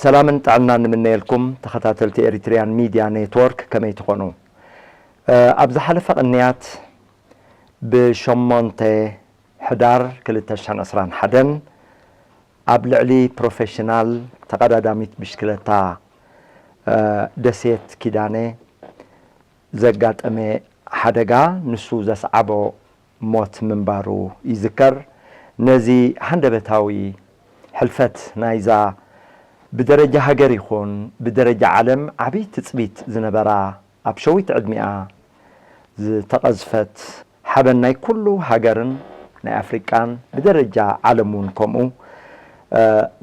ሰላምን ጥዕናን ንምነየልኩም ተኸታተልቲ ኤሪትሪያን ሚድያ ኔትወርክ፣ ከመይ ትኾኑ? ኣብ ዝሓለፈ ቅንያት ብሸሞንተ ሕዳር ክልተ ሽሕን ዕስራን ሓደን ኣብ ልዕሊ ፕሮፌሽናል ተቐዳዳሚት ብሽክለታ ደሴት ኪዳነ ዘጋጠመ ሓደጋ ንሱ ዘስዓቦ ሞት ምንባሩ ይዝከር። ነዚ ሃንደበታዊ ሕልፈት ናይዛ ብደረጃ ሃገር ይኹን ብደረጃ ዓለም ዓብዪ ትጽቢት ዝነበራ ኣብ ሸዊት ዕድሚኣ ዝተቐዝፈት ሓበን ናይ ኩሉ ሃገርን ናይ ኣፍሪቃን ብደረጃ ዓለም እውን ከምኡ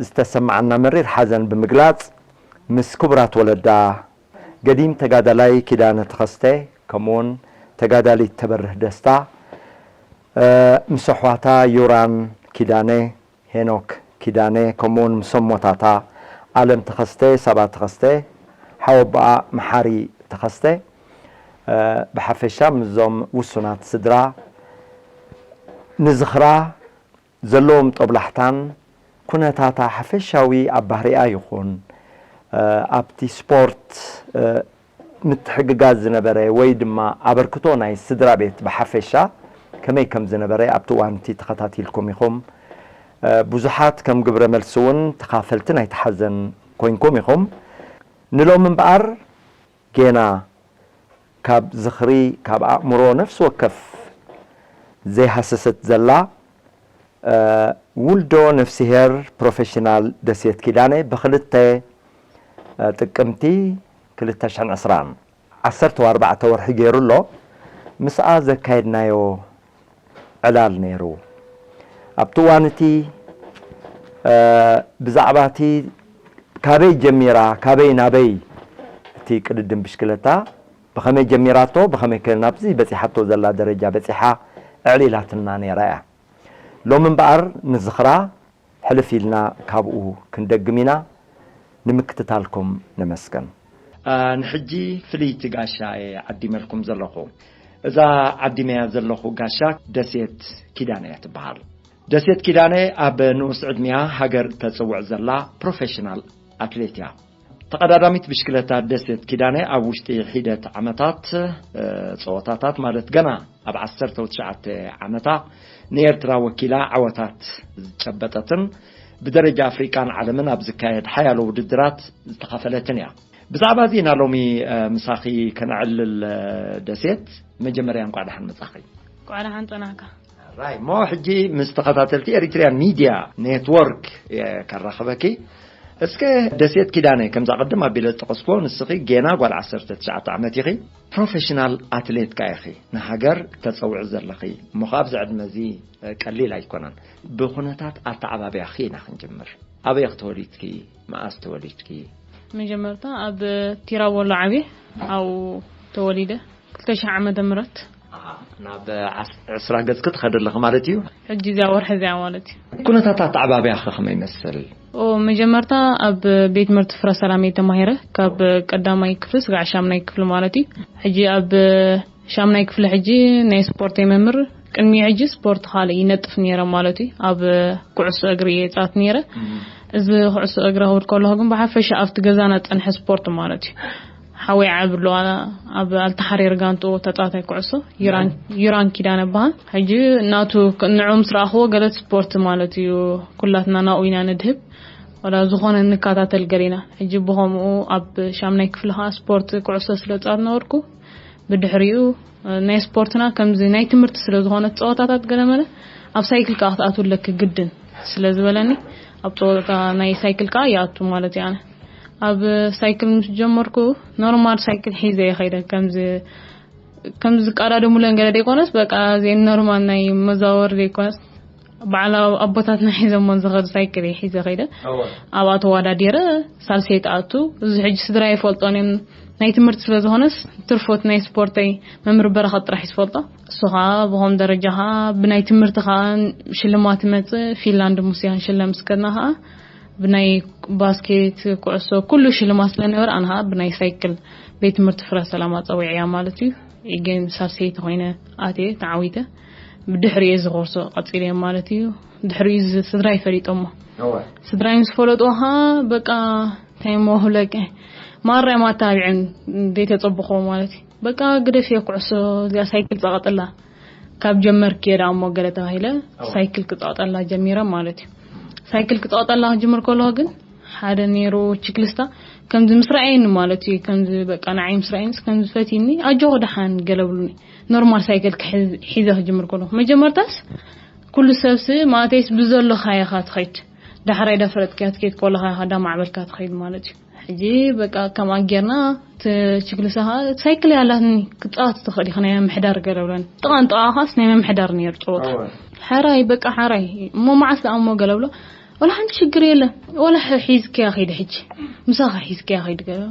ዝተሰማዓና መሪር ሓዘን ብምግላጽ ምስ ክቡራት ወለዳ ገዲም ተጋዳላይ ኪዳነ ተኸስተ ከምኡውን ተጋዳሊት ተበርህ ደስታ ምስ ኣሕዋታ ዩራን ኪዳነ፣ ሄኖክ ኪዳነ ከምኡውን ምስ ኣሞታታ ኣለም ተኸስተ፣ ሳባ ተኸስተ፣ ሓወቦኣ መሓሪ ተኸስተ ብሓፈሻ ምስዞም ውሱናት ስድራ ንዝኽራ ዘለዎም ጦብላሕታን ኩነታታ ሓፈሻዊ ኣብ ባህሪኣ ይኹን ኣብቲ ስፖርት ምትሕግጋዝ ዝነበረ ወይ ድማ ኣበርክቶ ናይ ስድራ ቤት ብሓፈሻ ከመይ ከም ዝነበረ ኣብቲ እዋን እቲ ተኸታቲልኩም ኢኹም። ብዙሓት ከም ግብረ መልሲ እውን ተኻፈልቲ ናይቲ ሓዘን ኮይንኩም ኢኹም። ንሎሚ እምበኣር ጌና ካብ ዝኽሪ ካብ ኣእምሮ ነፍሲ ወከፍ ዘይሃሰሰት ዘላ ውልዶ ነፍስሄር ፕሮፌሽናል ደሴት ኪዳነ ብክልተ ጥቅምቲ ክልተ ሽሕን ዕስራን ዓሰርተ ኣርባዕተ ወርሒ ገይሩ ኣሎ። ምስኣ ዘካየድናዮ ዕላል ነይሩ። ኣብቲ እዋን እቲ ብዛዕባ እቲ ካበይ ጀሚራ ካበይ ናበይ እቲ ቅድድም ብሽክለታ ብኸመይ ጀሚራቶ ብኸመይ ከ ናብዚ በፂሓቶ ዘላ ደረጃ በፂሓ ኣዕሊላትና ነይራ እያ። ሎሚ እምበኣር ንዝኽራ ሕልፍ ኢልና ካብኡ ክንደግም ኢና። ንምክትታልኩም ነመስገን። ንሕጂ ፍልይቲ ጋሻ እየ ዓዲመልኩም ዘለኹ። እዛ ዓዲመያ ዘለኹ ጋሻ ደሴት ኪዳነ እያ ትበሃል። ደሴት ኪዳነ ኣብ ንኡስ ዕድሚያ ሃገር ተጽውዕ ዘላ ፕሮፌሽናል ኣትሌት እያ። ተቐዳዳሚት ብሽክለታ ደሴት ኪዳነ ኣብ ውሽጢ ሒደት ዓመታት ጸወታታት ማለት ገና ኣብ ዓሰርተ ትሽዓተ ዓመታ ንኤርትራ ወኪላ ዓወታት ዝጨበጠትን ብደረጃ ኣፍሪቃን ዓለምን ኣብ ዝካየድ ሓያሎ ውድድራት ዝተኻፈለትን እያ። ብዛዕባ እዚ ኢና ሎሚ ምሳኺ ከነዕልል ደሴት። መጀመርያ እንቋዕ ደሓን መጻኺ። እንቋዕ ደሓን ጸናሕካ። ራይ ሞ ሕጂ ምስ ተኸታተልቲ ኤሪትሪያን ሚድያ ኔትወርክ እየ ከራኽበኪ። እስከ ደሴት ኪዳነ፣ ከምዛ ቅድም ኣቢለ ዝጠቐስክዎ፣ ንስኺ ጌና ጓል ዓሰርተ ትሽዓተ ዓመት ኢኺ፣ ፕሮፌሽናል ኣትሌት ከኣ ኢኺ፣ ንሃገር ተጸውዒ ዘለኺ እሞ፣ ከኣ ኣብዚ ዕድመ እዚ ቀሊል ኣይኮነን። ብኹነታት ኣተዓባብያኺ ኢና ክንጅምር። ኣበይ ኢኺ ተወሊድኪ? መኣስ ተወሊድኪ? መጀመርታ ኣብ ቲራቦሎ ዓብየ፣ ኣብኡ ተወሊደ። ክልተ ሽሕ ዓመተ ምህረት። ኣሃ፣ ናብ ዓስ-፣ ዕስራ ገጽኪ ትኸዲ ኣለኺ ማለት እዩ? ሕጂ እዚኣ ወርሒ እዚኣ ማለት እዩ። ኩነታት ኣተዓባብያኺ ከመይ ይመስል? ኦ፣ መጀመርታ ኣብ ቤት ትምህርቲ ፍረ ሰላም እየ ተማሂረ፣ ካብ ቀዳማይ ክፍሊ ስጋዕ ሻምናይ ክፍሊ ማለት እዩ። ሕጂ ኣብ ሻምናይ ክፍሊ ሕጂ ናይ ስፖርት እየ መምህር። ቅድሚ ሕጂ ስፖርት ካልእ ይነጥፍ ነይረ ማለት እዩ። ኣብ ኩዕሶ እግሪ እየ ጻወት ነይረ። እም። እዚ ኩዕሶ እግሪ ክብል ከለኹ ግን ብሓፈሻ ኣብቲ ገዛና ዝጸንሐ ስፖርት ማለት እዩ። ሓወይ ዓቢ ኣለዋ፣ ኣብ ኣልተሓሪር ጋንቶ ተጻዋታይ ኩዕሶ፣ ዩራን፣ ዩራን ኪዳነ ይበሃል። ሕጂ ናቱ ክ-፣ ንዑ ምስ ረኣኽዎ ገለ ስፖርት ማለት እዩ፣ ኩላትና ናብኡ ኢና ንድህብ። ወላ ዝኾነ ንከታተል ገሊና። ሕጂ ብኸምኡ ኣብ ሻምናይ ክፍሊ ኸኣ ስፖርት ኩዕሶ ስለ ዝጻወት ነበርኩ። ብድሕሪኡ፣ እ፣ ናይ ስፖርትና ከምዚ ናይ ትምህርቲ ስለ ዝኾነ ጸወታታት ገለመለ፣ ኣብ ሳይክል ከኣ ክትኣትው ኣለኪ ግድን ስለ ዝበለኒ፣ ኣብ ጸወታ ናይ ሳይክል ከኣ ይኣቱ ማለት እዩ ኣነ። ኣብ ሳይክል ምስ ጀመርኩ፣ ኖርማል ሳይክል ሒዘ እየ ከይደ። ከምዚ፣ ከምዚ ዝቀዳደሙለን ገለ ዘይኮነስ፣ በቃ፣ እዘን ኖርማል ናይ መዛወሪ ዘይኮነስ፣ በዓል ኣቦታትና ሒዘሞን ዝኸዱ ሳይክል እየ ሒዘ ከይደ። እወ። ኣብኣ ተወዳዲረ፣ ሳልሰይቲ ኣቱ። እዚ ሕጂ ስድራ ይፈልጦን እዮም። ናይ ትምህርቲ ስለ ዝኾነስ፣ ትርፎት ናይ ስፖርተይ መምህር በረኸት ጥራሕ እዩ ዝፈልጦ። እሱ ኸኣ ብኸም ደረጃ ኸኣ ብናይ ትምህርቲ ኸኣ ሽልማት ይመጽእ። ፊንላንድ ምስ እያ ክንሽለም እስከድና ኸኣ ብናይ ባስኬት፣ ኩዕሶ፣ ኩሉ ሽልማት ስለ ነበረ፣ ኣነ ኸኣ ብናይ ሳይክል ቤት ትምህርቲ ፍረ ሰላም ኣጸዊዐያ ማለት እዩ። ኢገን ሳልሰይቲ ኮይነ ኣትየ፣ ተዓዊተ። ብድሕሪኡ እዚ ኮርሶ ቀጺለ ማለት እዩ። ድሕሪኡ እዚ ስድራይ ፈሊጦሞ። እወ። ስድራይ ምስ ፈለጥዎ ኸኣ በቃ እንታይ እሞ ክብለካ፣ ማራ እዮም ኣተባቢዖም ዘይተጸበኹዎ ማለት እዩ። በቃ ግደፍዮ ኩዕሶ፣ እዚኣ ሳይክል ጸቐጥላ፣ ካብ ጀመርክዮ ደኣ እሞ ገለ ተባሂለ፣ ሳይክል ክጸቐጠላ ጀሚረ ማለት እዩ። ሳይክል ክጸቐጠላ ክጅምር ከለኹ ግን ሓደ ነይሩ ችክልስታ፣ ከምዚ ምስ ረኣየኒ ማለት እዩ፣ ከምዚ በቃ ንዓይ ምስ ረኣየኒ፣ ከምዚ ፈቲኒ፣ ኣጆኹ ደሓን ገለ ብሉኒ። ኖርማል ሳይክል ክሕዝ-፣ ሒዘ ክጅምር ከለኹ፣ መጀመርታስ ኩሉ ሰብሲ ማለተይስ ብዘለኻ ኢኻ ትኸይድ፣ ዳሕራይ ዳ ፈለጥካያ ትከይድ ከለኻ ኢኻ ዳ ማዕበልካ ትኸይድ ማለት እዩ። ሕጂ በቃ ከምኣ ጌርና፣ እቲ ችክልሳ ኸዓ ሳይክል እያ ኣላትኒ፣ ክትጻወት ትኽእል ኢኻ፣ ናይ ምምሕዳር ገለ ብለኒ። ጥቓን ጥቓ ኸዓስ ናይ ምምሕዳር ነይሩ ጸወታ። እወ። ሓራይ በቃ ሓራይ። እሞ መዓስ ደኣ እሞ ገለ ብሎ፣ ወላ ሓንቲ ሽግር የለን። ወላ ሕ-፣ ሒዝክያ ኸይድ ሕጂ። ምሳኻ ሒዝክያ ኸይድ ገለ።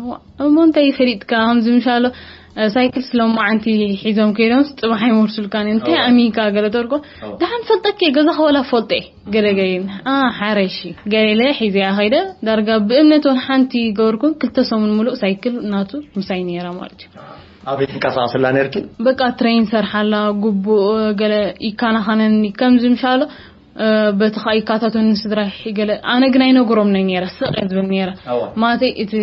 እሞ እንታይ ፈሊጥካ ከምዚ ምሻሎ፣ እ፣ ሳይክል ስሎማዓንቲ ሒዞም ከይዶምስ ጽባሕ ኣይመልሱልካን፣ እንታይ እወ። ኣሚንካ ገለ ተልኮ። እወ። ደሓን ፈልጠኪ ገዛኻ ወላ ፈልጠ። ገለ ገይን። ኣ፣ ሓረሺ። ገለ ኢለ ሒዘያ ኸይደ፣ ዳርጋ ብእምነት ወላ ሓንቲ ገበርኩ፣ ክልተ ሰሙን ሙሉእ ሳይክል ናቱ ምሳይ ነይራ ማለት እዩ። ኣበይ ትንቀሳቐስላ ነርኪ? በቃ ትሬን ሰርሓላ፣ ግቡእ ገለ ይከናኸነኒ፣ ከምዚ ምሻሎ፣ እ፣ በቲ ኸኣ ይካታተኒ ስድራይ ገለ። ኣነ ግን ኣይነግሮም ነይ ነይረ፣ ስቕ እየ ዝብል ነይረ። ኣዋ። ማለተይ፣ እቲ፣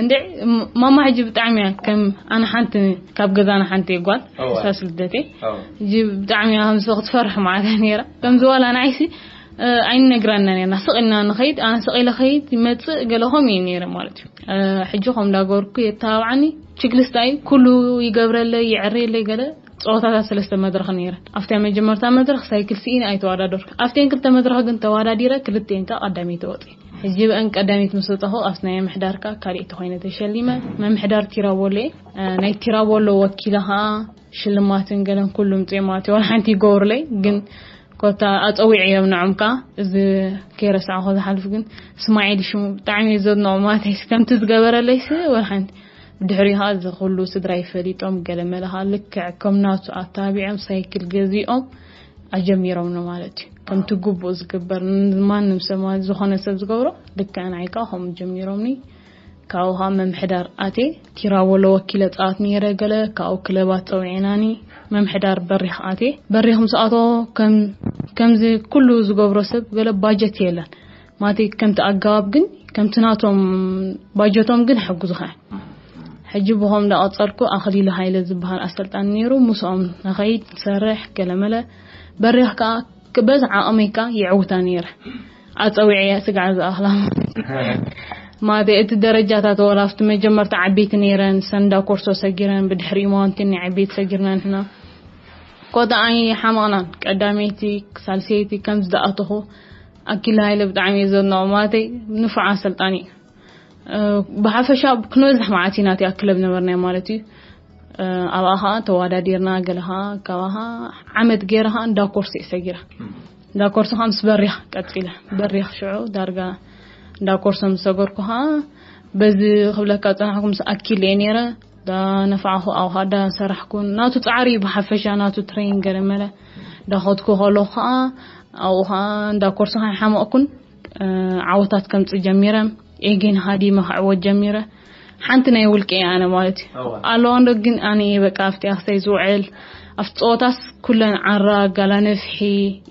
እንደ፣ ም-፣ ማማ ሕጂ ብጣዕሚ እያ፣ ከም ኣነ ሓንቲ፣ ካብ ገዛና ሓንቲ እየ ጓል፣ ኣዋ። እሳስ ልደተይ። ኣዋ። ሕጂ ብጣዕሚ እያ ከምዚ ክትፈርሕ ማለት እያ ነይራ። ከምዚ ዋላ ንዓይሲ፣ እ፣ ኣይንነግራና ነርና። ስቕ ኢልና ንኸይድ፣ ኣነ ስቕ ኢለ ኸይድ፣ ይመጽእ፣ ገለ ከምኡ እዩ ነይረ ማለት እዩ። እ፣ ሕጂ ከም እንዳገበርኩ የተባብዓኒ፣ ችግልስታ እዩ፣ ኩሉ ይገብረለይ፣ ይዕርየለይ ገለ። ጸወታታት ሰለስተ መድረኽ ነይረን። ኣብታ መጀመርታ መድረኽ ሳይክል ስኢነ ኣይተዋዳደርኩ። ኣብተን ክልተ መድረኽ ግን ተዋዳዲረ፣ ክልተን ከኣ ቀዳመይቲ ወጺኤ። ሕጂ ብአን ቀዳመይቲ ምስ ወጻኹ፣ ኣብቲ ናይ ምምሕዳር ከኣ ካልኣይቲ ኮይነ ተሸሊመ። ምምሕዳር ቲራቦሎ እየ። እ፣ ናይ ቲራቦሎ ወኪለ ከኣ ሽልማትን ገለን ኩሉ ምጽኦም ማለት እዩ። ዋላ ሓንቲ ይገብሩለይ፣ ግን ኮታ ኣጸዊዐዮም ንዖም ከኣ። እዚ ከይረሳዕኹ ዝሓልፍ ግን እስማዒል ሽሙ ብጣዕሚ እዩ ዘድንቖ ማለት እዩ። ከምቲ ዝገበረለይሲ ዋላ ሓንቲ። ብድሕሪኡ ከኣ እዚ ኩሉ ስድራይ ፈሊጦም፣ ገለ መለ ከኣ ልክዕ ከም ናቱ ኣተባቢዖም ሳይክል ገዚኦም ኣጀሚሮምኒ ማለት እዩ። ከምቲ ግቡእ ዝግበር፣ ንማንም ሰብ ማለት፣ ዝኾነ ሰብ ዝገብሮ፣ ልክዕ ንዓይ ከኣ ከምኡ ጀሚሮምኒ። ካብኡ ከኣ ምምሕዳር ኣትየ፣ ቲራቦሎ ወኪለ ጻወት ነይረ፣ ገለ ካብኡ ክለባት ጸዊዕናኒ፣ ምምሕዳር በሪኽ ኣትየ። በሪኽ ምስ ኣተዎ ከም-፣ ከምዚ ኩሉ ዝገብሮ ሰብ ገለ ባጀት የለን። ማለት ከምቲ ኣገባብ ግን፣ ከምቲ ናቶም ባጀቶም ግን ሕጉዝኻ። ሕጂ ብኸም እንዳቐጸልኩ ኣኽሊሉ ሃይለ ዝበሃል ኣሰልጣኒ ነይሩ፣ ምስኦም ንኸይድ፣ ንሰርሕ፣ ገለመለ። በሪኽ ከኣ፣ በዚ ዓቕመይ ከኣ የዕውታ ነይረ። ኣጸዊዐያ ስጋዕ ዝኣኽላ። ማለት እቲ ደረጃታት ወላ ኣብቲ መጀመርታ ዓበይቲ ነይረን፣ ሰንዳ ኮርሶ ሰጊረን፣ ብድሕሪኡ ማውንቴን ናይ ዓበይቲ ሰጊርና ንሕና። ኮታ ኣይሓመቕናን። ቀዳመይቲ፣ ሳልሰይቲ ከም ዝደኣተኹ ኣኪለ ሃይለ ብጣዕሚ እየ ዘድንቖ። ማለተይ ንፉዕ ኣሰልጣኒ እዩ። እ፣ ብሓፈሻ ክንበዝሕ መዓት ኢና እቲኣ ክለብ ነበርናዮ ማለት እዩ። እ፣ ኣብኣ ኸዓ ተወዳዲርና፣ ገለ ኸዓ ካብኣ ኸዓ ዓመት ገይረ ኸዓ እንዳ ኮርሶ እየ ሰጊረ። እንዳ ኮርሶ ኸዓ ምስ በሪኽ ቀጺለ። በሪኽ ሽዑ ዳርጋ እንዳ ኮርሶ ምስ ሰገርኩ ኸዓ በዚ ክብለካ ዝጸናሕኩ ምስ ኣኪለ እየ ነይረ። ዳ ነፋዕኹ ኣብኡ ኸዓ ዳ ሰራሕኩን። ናቱ ጻዕሪ እዩ ብሓፈሻ፣ ናቱ ትሬን ገለ መለ። ዳ ኸድኩ ከለኹ ኸዓ ኣብኡ ኸዓ እንዳ ኮርሶ ኸዓ ሓመቕኩን። እ፣ ዓወታት ከምጽእ ጀሚረ። ኤጌን ሃዲመ ክዕወት ጀሚረ። ሓንቲ ናይ ውልቀ እየ ኣነ ማለት እዩ። እወ። ኣለዋ እንዶ ግን ኣነ እየ በቃ ኣብቲ ኣኽሳይ ዝውዕል። ኣብቲ ጸወታስ ኩለን ዓራ፣ ጋላ ነፍሒ፣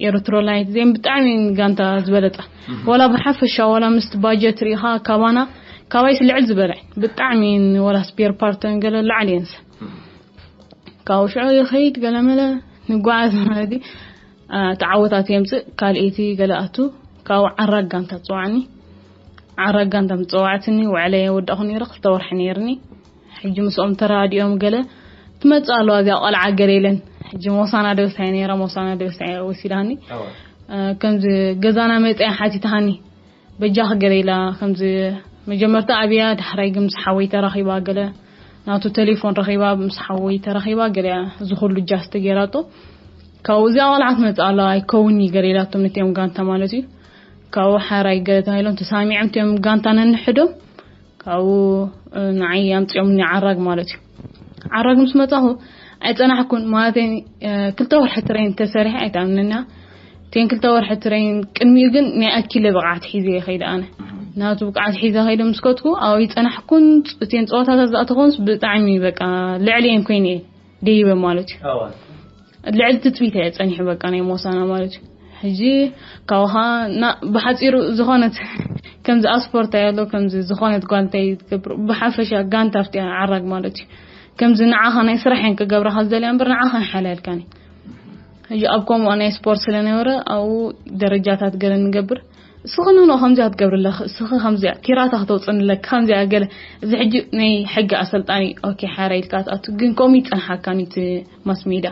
ኤርትሮላይት፣ እዚአን ብጣዕሚ እየን ጋንታ ዝበለጻ። እህ። ዋላ ብሓፈሻ፣ ዋላ ምስቲ ባጀት ርኢኻ ካባና፣ ካባይስ ልዕል ዝበለ። ብጣዕሚ እየን ዋላ ስፔር ፓርተን ገለ ላዕሊ እየንስ። እህ። ካብኡ ሽዑ ይኸይድ ገለመለ ንጓዓዝ ማለት እዩ። አ፣ ተዓወታት የምጽእ፣ ካልኣይቲ ገለ ኣቱ፣ ካብኡ ዓራግ ጋንታ ትጽዋዕኒ። ዓራግ ጋንታ ምስ ጸዋዕትኒ፣ ውዕለይ ወዳእኹ ነይረ፣ ክልተ ወርሒ ነይርኒ። ሕጂ ምስኦም ተራዲኦም ገለ ትመጽእ ኣለዋ፣ እዚኣ ቆልዓ ገለ ኢለን። ሕጂ ሞሳና ደበሳይ ነይራ፣ ሞሳና ደበሳይ ወሲዳኒ። ኣዋ። አ፣ ከምዚ ገዛና መጽያ ሓቲታኒ። በጃኺ ገለ ኢላ፣ ከምዚ መጀመርታ ኣብያ፣ ዳሕራይ ግን ምስ ሓወይ ተራኺባ ገለ፣ ናቱ ቴሌፎን ረኺባ፣ ምስ ሓወይ ተራኺባ ገለ እያ፣ እዚ ኩሉ ጃስቲ ገይራቶ። ካብኡ እዚኣ ቆልዓ ትመጽእ ኣላ፣ ኣይከውን እዩ ገለ ኢላቶም፣ ነቲኦም ጋንታ ማለት እዩ። ካብኡ ሓራይ ገለ ተባሂሎም ተሳሚዖም፣ እቲኦም ጋንታ ነንሕዶም፣ ካብኡ፣ እ፣ ንዓይ ኣምጺኦምኒ ዓራግ ማለት እዩ። ዓራግ ምስ መጻኹ ኣይጸናሕኩን፣ ማለተይ፣ እ፣ ክልተ ወርሒ ትሬን ተሰሪሐ ኣይትኣምንና። እተን ክልተ ወርሒ ትሬን ቅድሚኡ ግን ናይ ኣኪለ ብቕዓት ሒዘ እየ ከይደ ኣነ። ናቱ ብቕዓት ሒዘ ከይደ ምስ ከድኩ፣ ኣብኡ ኣይጸናሕኩን። እተን ጸወታታት ዝኣተኹንስ ብጣዕሚ በቃ ልዕሊኤን ኮይነ እየ ደይበ ማለት እዩ። ኣዋ። ልዕሊ ትጽቢት እየ ጸኒሑ በቃ ናይ ሞሳና ማለት እዩ። ሕጂ ካብኻ ና-፣ ብሓጺሩ ዝኾነት ከምዚ ኣስፖርት ኣሎ፣ ከምዚ ዝኾነት ጓል እንታይ ትገብር፣ ብሓፈሻ ጋንታ ኣብቲ ዓራግ ማለት እዩ። ከምዚ ንዓኻ ናይ ስራሕ እየን ክገብራኻ ዝደልያ እምበር ንዓኻ ይሓልያልካኒ። ሕጂ ኣብ ከምኡ ናይ ስፖርት ስለነበረ ኣብኡ ደረጃታት ገለ ንገብር። እስኺ ንኖ ከምዚኣ ትገብርለኽ፣ እስኺ ከምዚኣ ኪራታ ክተውፅንለክ ከምዚኣ ገለ። እዚ ሕጂ ናይ ሕጊ ኣሰልጣኒ፣ ኦኬ፣ ሓራ ኢልካ ትኣቱ፣ ግን ከምኡ ይፀንሓካ ኒቲ ማስ ሜዳ።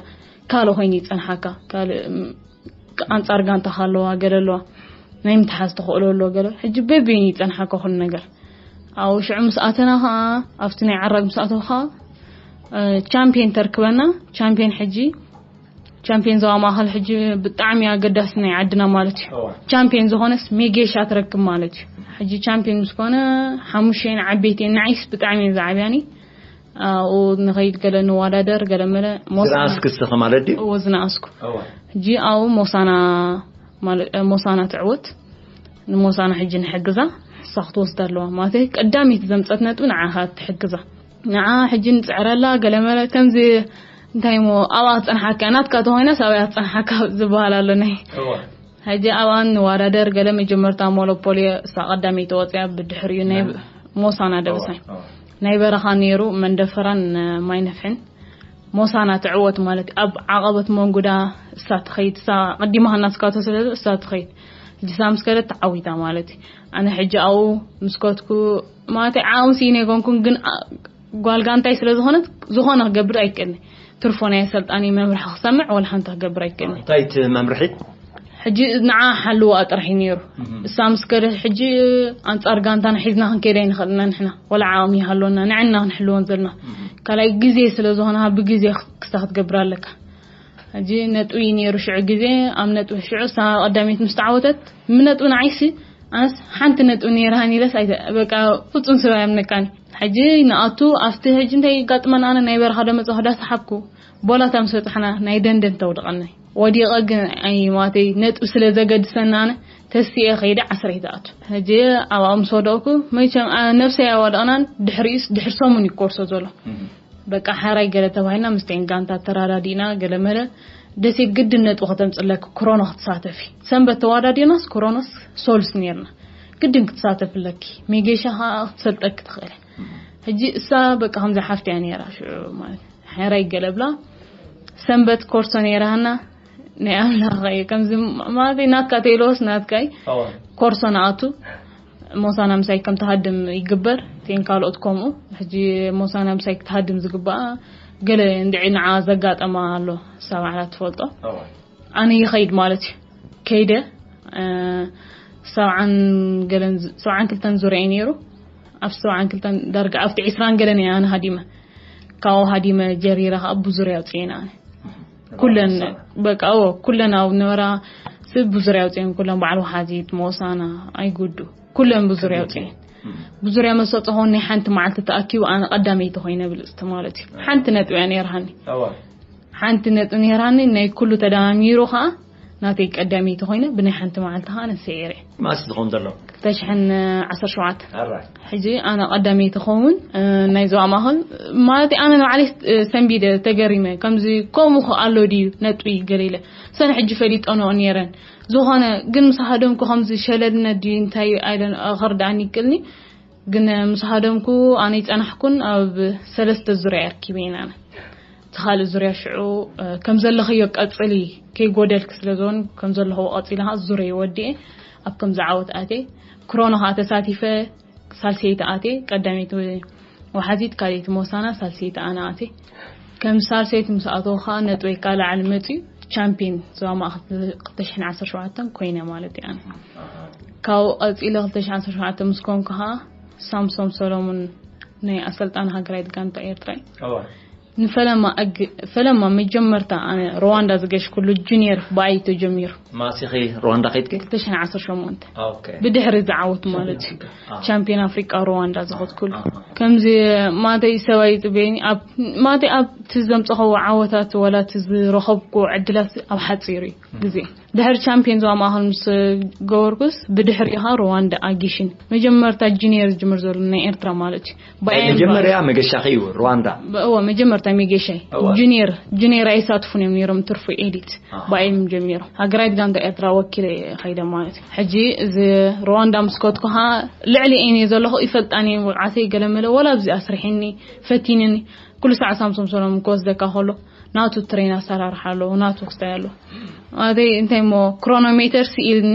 ካልእ ኮይኑ ይፀንሓካ፣ ካልእ ኣንጻር ጋንታኻ ኣለዋ፣ ገለ ኣለዋ፣ ናይ ምትሓዝ ተኽእሎ ኣለዎ፣ ገለ። ሕጂ በበይኑ ይጸንሓካ ኩሉ ነገር። ኣብኡ ሽዑ ምስ ኣተና ኸኣ፣ ኣብቲ ናይ ዓራግ ምስ ኣተው ኸኣ፣ እ፣ ቻምፒዮን ተርክበና። ቻምፒዮን ሕጂ፣ ቻምፒዮን ዞባ ማእኸል ሕጂ ብጣዕሚ ኣገዳሲ ናይ ዓድና ማለት እዩ። እዋ። ቻምፒዮን ዝኾነስ ሜጌሻ ትረክብ ማለት እዩ። ሕጂ ቻምፒዮን ምስ ኮነ፣ ሓሙሽተ ዓበይቲ እየን፣ ንዓይስ ብጣዕሚ እየን ዝዓብያኒ። ኣብኡ ንኸይድ፣ ገለ ንወዳደር፣ ገለ መለ ሞሳ-፣ ዝነኣስክ እስኺ ማለት ድዩ? እዎ፣ ዝነኣስኩ። እዋ። ሕጂ ኣብኡ ሞሳና፣ ማለት፣ እ፣ ሞሳና ትዕወት። ንሞሳና ሕጂ ንሕግዛ፣ ንሳ ክትወስዳ ኣለዋ። ማለት፣ ቀዳሚት ዘምጸት ነጥቢ ንዓኻ ትሕግዛ። ንዓ ሕጂ ንጽዕረላ፣ ገለ መለ ከምዚ፣ እንታይ እሞ፣ ኣብኣ ክጸንሓካ፣ ናትካ ተኾይናስ ኣብኣ ክጸንሓካ ዝበሃል ኣሎ ናይ። እዋ። ሕጂ ኣብኣን ንወዳደር፣ ገለ መጀመርታ ሞኖፖሊ እሳ ቀዳመይቲ ወፅያ፣ ብድሕሪኡ ናይ መን? ሞሳና ደበሳይ። ኦ፣ ኦ። ናይ በረኻ ነይሩ፣ መንደፈራን ማይ ነፍሕን። ሞሳና ትዕወት ማለት ኣብ ዓቐበት መንጉዳ እሳ ትኸይድ፣ እሳ ቀዲማ ናስካቶ ስለ እሳ ትኸይድ። ሕጂ እሳ ምስ ከደት ተዓዊታ ማለት እዩ። ኣነ ሕጂ ኣብኡ ምስ ከድኩ ማለት ዓቕሚ ስኢነ ኣይኮንኩን፣ ግን ኣ-፣ ጓል ጋንታይ ስለ ዝኾነት፣ ዝኾነ ክገብር ኣይክእልን። ትርፎ ናይ ኣሰልጣኒ መምርሒ ክሰምዕ ወላ ሓንቲ ክገብር ኣይክእልን። እንታይ እቲ መምርሒ? ሕጂ ንዓ ሓልዋ ጥራሕ እዩ ነይሩ። እህ። እሳ ምስ ከደት ሕጂ ኣንጻር ጋንታና ሒዝና ክንከይድ ኣይንኽእልና ንሕና። ወላ ዓቕሚ ይሃልወና፣ ንዕና ክንሕልወን ዘለና። እህ። ካልኣይ ግዜ ስለ ዝኾነ፣ ብግዜ ክስታ ክትገብር ኣለካ። ሕጂ ነጥቢ እዩ ነይሩ ሽዑ ግዜ፣ ኣብ ነጥቢ ሽዑ እሳ ቀዳመይቲ ምስ ተዓወተት፣ ብነጥቢ ንዓይሲ፣ ኣነስ ሓንቲ ነጥቢ ነይራሃን ኢለስ ኣይተ-፣ በቃ ፍጹም ሰብ ኣየምነካን። ሕጂ ንኣቱ ኣብቲ ሕጂ እንታይ ይጋጥመን፣ ኣነ ናይ በረኻ ዶ መጻኹ ዳ ሰሓብኩ፣ ቦላታ ምስ በጻሕና ናይ ደንደን ተውድቐኒ። ወዲቐ ግን ኣይ ማተይ ነጥቢ ስለ ዘገድሰኒ ኣነ ተሲኤ ከይደ ዓስረይ ትኣቱ። ሕጂ ኣብኣ ምስ ወደቕኩ መቸም ኣ-፣ ነብሰይ ኣዋድቕናን ድሕሪኡስ ድሕሪ ሰሙን እዩ ኮርሶ ዘሎ። እህ። በቃ ሓራይ ገለ ተባሂልና ምስቴን ጋንታ ተራዳዲእና ገለ መለ ደሴት ግድን ነጥቢ ከተምጽለክ ክሮኖ ክትሳተፊ። ሰንበት ተዋዳዲርናስ ክሮኖስ ሶልስ ነይርና። ግድን ክትሳተፍ ኣለኪ። ሜጌሻ ኸኣ ክትሰልጠኪ ትኽእል። እህ። ሕጂ እሳ በቃ ከምዛ ሓፍቲ እያ ነይራ ሽዑ ማለት። ሓራይ ገለ ብላ ሰንበት ኮርሶ ነይራና። ናይ ኣምላኽ እዩ። ከምዚ ማለት ናትካ ተይለዎስ ናትካ እዩ። እዋ። ኮርሶ ንኣቱ ሞሳና ምሳይ ከም ትሃድም ይግበር። ቴን ካልኦት ከምኡ። ሕጂ ሞሳና ምሳይ ክትሃድም ዝግባኣ ገለ እንድዒ ንዓ ዘጋጠማ ኣሎ። እሳ ባዕላ ትፈልጦ። እዋ። ኣነ ይኸይድ ማለት እዩ። ከይደ፣ እ፣ ሰብዓን ገለን ዝ-፣ ሰብዓን ክልተን ዙርያ እዩ ነይሩ። ኣብ ሰብዓን ክልተን ዳርጋ ኣብቲ ዒስራን ገለን እየ ኣነ ሃዲመ። ካብኡ ሃዲመ ጀሪረ ኸኣ ብዙርያ ኣውፅኤን ኣነ። ኩለን፣ በቃ፣ እዎ፣ ኩለን ኣብ ነበራ ስብ ብዙርያ ኣውፅኤን፣ ኩለን በዓል ወሓዚት፣ ሞሳና፣ ኣይጉዱ፣ ኩለን ብዙርያ ኣውፅኤን። እም። ብዙርያ መሰጦ ኾን ናይ ሓንቲ መዓልቲ ተኣኪቡ ኣነ ቀዳመይቲ ኮይነ ብልፅቲ ማለት እዩ። ሓንቲ ነጥቢ እያ ነይርሃኒ። እዋ። ሓንቲ ነጥቢ ነይራኒ፣ ናይ ኩሉ ተደማሚሩ ኸኣ ናተይ ቀዳመይቲ ኮይነ ብናይ ሓንቲ መዓልቲ ኸኣ ኣነ ሰዒረ። ማስ ዝኸውን ዘሎ? ክልተ ሽሕን ዓሰርተ ሸውዓተ። ኣራይ። ሕጂ ኣነ ቀዳመይቲ ኸውን፣ እ፣ ናይ ዞባ ማእኸል፣ ማለት ኣነ ንባዕለይ፣ እ፣ ሰንቢደ ተገሪመ፣ ከምዚ ከምኡ ኸ ኣሎ ድዩ ነጥቢ ገለ ኢለ። ሰነ ሕጂ ፈሊጠንኦ ነይረን። ዝኾነ ግን ምስ ሃደምኩ ከምዚ ሸለልነት ድዩ እንታይ ኣይደን፣ እ፣ ኸርድኣኒ ይክእልኒ። ግን ምስ ሃደምኩ ኣነ ይጸናሕኩን ኣብ ሰለስተ ዙርያ ኣርኪበ ኢና ኣነ። እቲ ካልእ ዙርያ ሽዑ፣ እ፣ ከም ዘለኽዮ ቀጽሊ ከይጎደልክ ስለ ዝኾን ከም ዘለኽዎ ቀጺለ ኸኣ ዙርያ ወዲኤ ኣብ ከምዚ ዓወት ኣትየ። ክሮኖ ኸኣ ተሳቲፈ ሳልሰይቲ ኣትየ። ቀዳመይቲ ወሓዚት፣ ካልኣይቲ ሞሳና፣ ሳልሰይቲ ኣነ ኣትየ። ከም ሳልሰይቲ ምስ ኣተው ኸኣ ነጥበይ ካብ ላዕሊ መጺኡ ቻምፒዮን ዞባ ማእኸል ክልተ ሽሕን ዓሰርተ ሸውዓተን ኮይነ ማለት እዩ ኣነ። ካብኡ ቀጺለ ክልተ ሽሕን ዓሰርተ ሸውዓተ ምስ ኮንኩ ኸኣ ሳምሶም ሰሎሙን ናይ ኣሰልጣኒ ሃገራዊት ጋንታ ኤርትራ እዩ። እዋ። ንፈለማ ኣግ-፣ ፈለማ መጀመርታ ኣነ ሩዋንዳ ዝገሽኩሉ ጁኒየር ብኣይ ተጀሚሩ። ማሲኺ ሩዋንዳ ከይድኪ? ክልተ ሽሕን ዓሰርተ ሸሞንተ። ኦኬ። ብድሕሪ ዝዓወት ማለት እዩ። ቻምፒዮን ኣፍሪቃ። ቻምፒዮን ኣፍሪቃ ሩዋንዳ ዝኸድኩሉ። ኣሃ። ከምዚ ማተይ ሰብኣይ ይጽበየኒ፣ ኣብ፣ ማተይ ኣብቲ ዘምጸኸዎ ዓወታት ወላ እቲ ዝረኸብኩዎ ዕድላት ኣብ ሓጺሩ እዩ ግዜ። ድሕሪ ቻምፒዮን ዞባ ማእኸል ምስ ገበርኩስ፣ ብድሕሪኻ ሩዋንዳ ኣጊሽን፣ መጀመርታ ጁኒየር ዝጅምር ዘሎ ናይ ኤርትራ ማለት እዩ። ብኣየን መጀመርያ መገሻኺ እዩ ሩዋንዳ። እዎ፣ መጀመርታ ሜጌሻይ። እዎ። ጁኒየር ጁኒየር ኣይሳትፉን እዮም ነይሮም፣ ትርፉ ኤሊት። ኣሃ። ብኣየን ጀሚሮም፣ ሃገራዊት ጋንታ ኤርትራ ወኪለ ኸይደ ማለት እዩ። ሕጂ እዚ ሩዋንዳ ምስ ከድኩ ኸዓ ልዕሊ እየ ዘለኹ፣ ይፈልጣኒ እየ ብቕዓተይ፣ ገለመለ ወላ ኣብዚ ኣስሪሒኒ፣ ፈቲንኒ። ኩሉ ሰዓት ሳምሶም ሰሎሞን ክወስደካ ከሎ ናቱ ትሬን ኣሰራርሓ ኣለዎ፣ ናቱ ክስታይ ኣለዎ። ማለተይ እንታይ እሞ፣ ክሮኖሜተር ስኢልኒ፣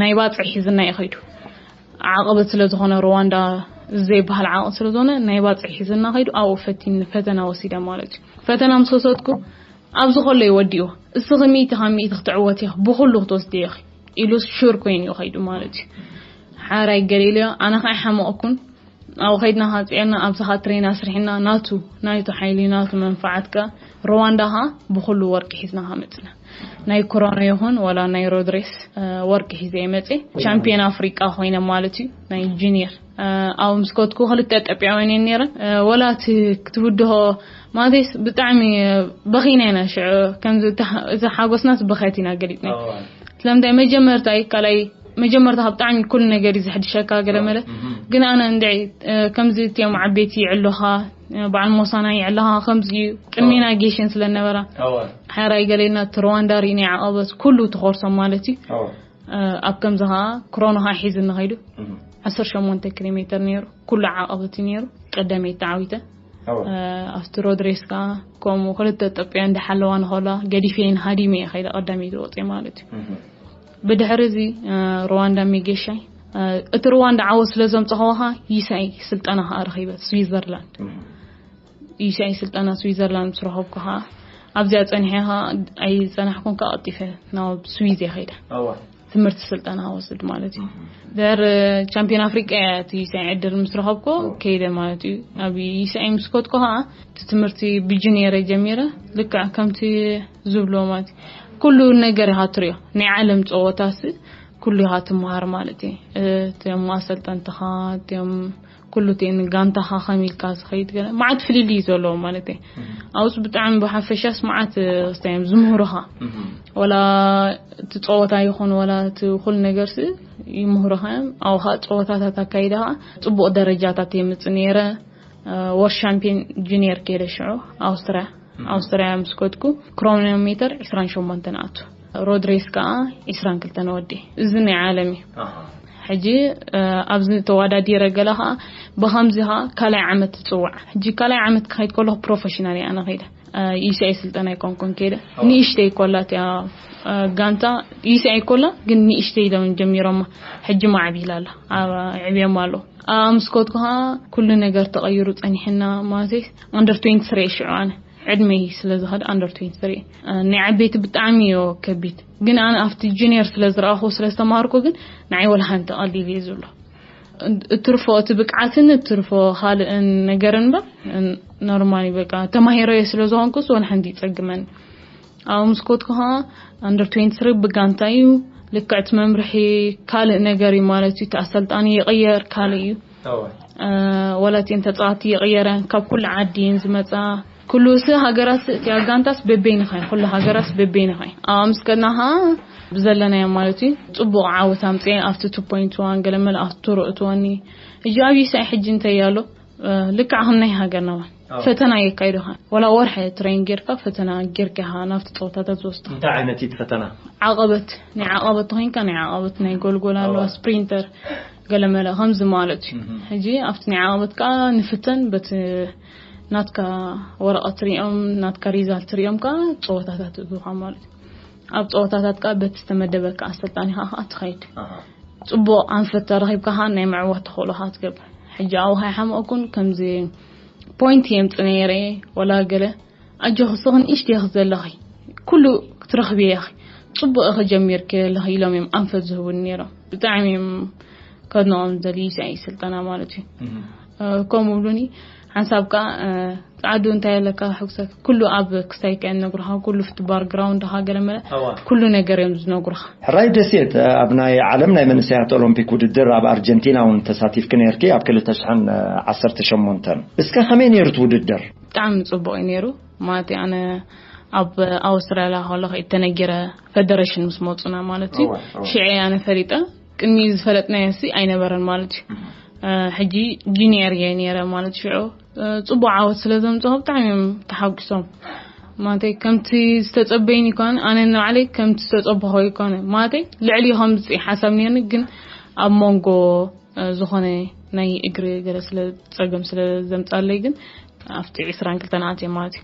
ናይ ባፅዕ ሒዝና እዩ ኸይዱ። ዓቐበት ስለ ዝኾነ፣ ሩዋንዳ ዘይበሃል ዓቐበት ስለ ዝኾነ፣ ናይ ባፅዕ ሒዝና ኸይዱ፣ ኣብኡ ፈቲኒ፣ ፈተና ወሲደ ማለት እዩ። ፈተና ምስ ወሰድኩ፣ ኣብዚ ከሎ እዩ ወዲእዎ። እስኺ ሚእቲ ካብ ሚእቲ ክትዕወት ኢኺ፣ ብኹሉ ክትወስዲ ኢኺ ኢሉስ ሹር ኮይኑ እዩ ኸይዱ ማለት እዩ። ሓራይ ገሊለዮ፣ ኣነ ኸዓ ሓመቕኩን። ኣብኡ ኸይድና ኸዓ ፅዕርና፣ ኣብዚ ኸዓ ትሬን ኣስሪሕና፣ ናቱ፣ ናቱ ሓይሊ፣ ናቱ መንፈዓት ከ፣ ሩዋንዳ ኸዓ ብኹሉ ወርቂ ሒዝና ኸዓ መፅና። ናይ ክሮኖ ይኹን ወላ ናይ ሮድሬስ፣ እ፣ ወርቂ ሒዘ እየ መፅየ። ቻምፒዮን ኣፍሪቃ ኮይነ ማለት እዩ፣ ናይ ጁኒየር። እ፣ ኣብኡ ምስ ከድኩ ክልተ ኢትዮጵያውያን እየን ነይረን። እ፣ ወላ እቲ ክትብድሆ ማለተይስ ብጣዕሚ በኺና ኢና ሽዑ፣ ከምዚ እታ፣ እዚ ሓጎስናስ ብኸት ኢና ገሊጽና። ኣዋ። ስለምንታይ መጀመርታ እዩ፣ ካልኣይ መጀመርታ ካብ ብጣዕሚ ኩሉ ነገር እዩ ዘሕድሸካ ገለ መለ። እህም። ግን ኣነ እንድዒ፣ እ፣ ከምዚ እትዮም ዓበይቲ ይዕሉኻ፣ እ፣ በዓል ሞሳና ይዕሉኻ፣ ከምዚ እዩ ቅድሜና ጌሽን ስለ ነበራ። ኣዋ። ሓራይ ገሌና እቲ ሩዋንዳ ርኢና ዓቐበት ኩሉ ትኾርሶም ማለት እዩ። ኣዋ። እ፣ ኣብ ከምዚ ኸዓ ክሮኖ ኸዓ ሒዝኒ ኸይዱ። እህም። ዓሰርተ ሸሞንተ ኪሎ ሜትር ነይሩ። ኩሉ ዓቐበት እዩ ነይሩ። ቀዳመይቲ ተዓዊተ። ኣዋ። እ፣ ኣብቲ ሮድሬስ ከኣ ከምኡ ክልተ ኢትዮጵያ እንዳሓለዋ ንኸላ ገዲፈየን ሃዲመ እየ ኸይደ ቀዳመይቲ ወፅየ ማለት እዩ። እህም። ብድሕሪ እዚ፣ እ፣ ሩዋንዳ ሜጌሻይ፣ እ፣ እቲ ሩዋንዳ ዓወት ስለ ዘምፀኸዎ ኸዓ ይሳይ ስልጠና ኸዓ ረኺበ ስዊዘርላንድ። እህም። ይሳይ ስልጠና ስዊዘርላንድ ምስ ረኸብኩ ኸዓ ኣብዚኣ ፀኒሐ ኸዓ ኣይፀናሕኩን ከኣ ቀልጢፈ ናብ ስዊዝ እየ ኸይደ። ኣዋ። ትምህርቲ ስልጠና ወስድ ማለት እዩ። እህም። ድሕሪ ቻምፒዮን ኣፍሪቃ እያ እቲ ይሳይ ዕድል ምስ ረኸብኩ ኦ። ከይደ ማለት እዩ። ኣብ ይሳይ ምስ ከድኩ ኸዓ እቲ ትምህርቲ ብጁኒየር ጀሚረ ልክዕ ከምቲ ዝብሎ ማለት እዩ። ኩሉ ነገር ኢኻ ትሪኦ። ናይ ዓለም ፀወታስ ኩሉ ኢኻ ትመሃር ማለት እዩ። እቶም ኣሰልጠንትኻ፣ እቶም ኩሉ እቲ ንጋንታኻ ከመይ ኢልካ ዝኸይድ ገለ መዓት ፍልልይ እዩ ዘለዎ ማለት እዩ። ኣብኡስ ብጣዕሚ ብሓፈሻስ መዓት፣ እ፣ እንታይ እዮም ዝምህሩኻ። እህም። ወላ እቲ ፀወታ ይኹን ወላ እቲ ኩሉ ነገርስ ይምህሩኻ እዮም። ኣብኡ ኸዓ ፀወታታት ኣካይዳ ኸዓ ፅቡቕ ደረጃታት የምፅእ ነይረ። እ፣ ወር ሻምፒዮን ጁኒየር ከይደ ሽዑ ኣውስትርያ። ኣውስትርያ ምስ ከድኩ ክሮኖሜተር ዕስራን ሸሞንተን ኣቱ። ሮድሬስ ከኣ ዕስራን ክልተን ወዲ። እዚ ናይ ዓለም እዩ። ኣሃ። ሕጂ፣ እ፣ ኣብዚ ተወዳዲረ ገለ ኸዓ ብኸምዚ ኸዓ ካልኣይ ዓመት ትጽዋዕ። ሕጂ ካልኣይ ዓመት ክኸይድ ከለኹ ፕሮፌሽናል እየ ኣነ ኸይደ። እ፣ ይሳይ ስልጠና ኣይኮንኩን ከይደ። ኣዎ። ንእሽተይ ኮላ እቲኣ፣ እ፣ ጋንታ ይሳይ ኮላ ግን ንእሽተይ ኢሎም ጀሚሮማ። ሕጂ ማዕቢላ ኣላ። ኣብ ዕብዮም ኣሎ። ኣብ ምስ ከድኩ ኸዓ ኩሉ ነገር ተቐይሩ ጸኒሕና ማለት እዩ። ኣንደር ትዌንቲ ስሪ እየ ሽዑ ኣነ። ዕድመይ ስለ ዝኸደ ኣንደር ትዌንቲ ስሪ። እ፣ ናይ ዓበይቲ ብጣዕሚ እዩ ከቢድ። ግን ኣነ ኣብቲ ጁኒየር ስለ ዝረኣኹ ስለ ዝተማሃርኩ ግን ንዓይ ወላ ሓንቲ ቀሊል እዩ ዝብሎ። እትርፎ እቲ ብቅዓትን እትርፎ ካልእን ነገር እምበር፣ እ፣ ኖርማሊ በቃ ተማሂረዮ ስለ ዝኾንኩስ ወላ ሓንቲ ይጸግመን። ኣብ ምስ ከድኩ ኸዓ ኣንደር ትዌንቲ ስሪ ብጋንታ እዩ። ልክዕ እቲ መምርሒ ካልእ ነገር እዩ ማለት እዩ። እቲ ኣሰልጣኒ ይቕየር ካልእ እዩ። ኣዋ። እ፣ ወላ እተን ተጻዋቲ ይቕየረ፣ ካብ ኩሉ ዓዲ እየን ዝመጻ። ኩሉ ስ ሃገራት እቲኣ ጋንታስ በበይንኻ እዩ፣ ኩሉ ሃገራት በበይንኻ እዩ። ኣብ ምስ ከድና ኸዓ ብዘለናዮ ማለት እዩ። ጽቡቕ ዓወት ኣምጽኤ ኣብቲ ቱ ፖይንት ዋን ገለ መለ ኣብቲ ቱር እትወኒ። ሕጂ ኣብ ይሳይ ሕጂ እንታይ ኣሎ? እ፣ ልክዕ ከም ናይ ሃገርና እውን ኣዎ። ፈተና የካይዱኻ። ወላ ወርሒ ትሬን ጌርካ ፈተና ጌርካ ኢኻ ናብቲ ጸወታታት ዝወስዱ። እንታይ ዓይነት እዩ እቲ ፈተና? ዓቐበት፣ ናይ ዓቐበት ተኾይንካ ናይ ዓቐበት ናይ ጎልጎል ኣለዋ፣ ኣዎ። ስፕሪንተር ገለ መለ ከምዚ ማለት እዩ። እህ። ሕጂ ኣብቲ ናይ ዓቐበት ከኣ ንፍተን በቲ ናትካ ወረቐት ትሪኦም፣ ናትካ ሪዛልት ትሪኦም ከኣ ጸወታታት እዙኻ ማለት እዩ። ኣብ ጸወታታት ከኣ በቲ ዝተመደበካ ኣሰልጣኒኻ ከኣ ትኸይድ። ኣሃ። ጽቡቕ ኣንፈት ተረኺብካ ከኣ ናይ ምዕዋት ተኽእሎኻ ትገብር። ሕጂ ኣብኡ ኣይሓመቕኩን፣ ከምዚ ፖይንት የምጽእ ነይረ ወላ ገለ፣ ኣጆኺ እስኺ ንእሽተይ ኢኺ ዘለኺ፣ ኩሉ ክትረኽቢ ኢኺ፣ ጽቡቕ ኢኺ ጀሚርኪ ዘለኺ ኢሎም እዮም ኣንፈት ዝህቡኒ ነይሮም። ብጣዕሚ እዮም ከድንቖም ዘድልዩ ይሳይ ስልጠና ማለት እዩ። እህ። እ፣ ከምኡ ብሉኒ፣ ሓንሳብ ከኣ፣ እ፣ ጻዕዱ እንታይ ኣለካ ሕጉሰክ፣ ኩሉ ኣብ ክሳይካ እዮም ዝነግሩኻ፣ ኩሉ ፍቲ ባክግራውንድኻ ገለ መለ፣ ኣዋ። ኩሉ ነገር እዮም ዝነግሩኻ። ሕራይ ደሴት፣ ኣብ ናይ ዓለም ናይ መንእሰያት ኦሎምፒክ ውድድር ኣብ ኣርጀንቲና እውን ተሳቲፍኪ ነይርኪ ኣብ ክልተ ሽሕን ዓሰርተ ሸሞንተን። እስከ ከመይ ነይሩ እቲ ውድድር? ብጣዕሚ ጽቡቕ እዩ ነይሩ። ማለት ኣነ ኣብ ኣውስትራልያ ከለኹ እተነጊረ፣ ፈደረሽን ምስ መፁና ማለት እዩ። ሽዐ ኣነ ፈሊጠ። ቅድሚ ዝፈለጥናዮ ሲ ኣይነበረን ማለት እዩ። ሕጂ ጂኒየር እየ ነይረ ማለት ሽዑ። ጽቡቅ ዓወት ስለ ዘምፅኦ ብጣዕሚ እዮም ተሓጒሶም። ማለተይ ከምቲ ዝተጸበይን ይኮነ፣ ኣነ ንባዕለይ ከምቲ ዝተጸበኾ ይኮነ። ማለተይ ልዕሊ ከምዚ ሓሳብ ነርኒ፣ ግን ኣብ መንጎ ዝኾነ ናይ እግሪ ገለ ስለ ጸገም ስለ ዘምጻለይ፣ ግን ኣብቲ ዕስራን ክልተን ኣትየ ማለት እዩ።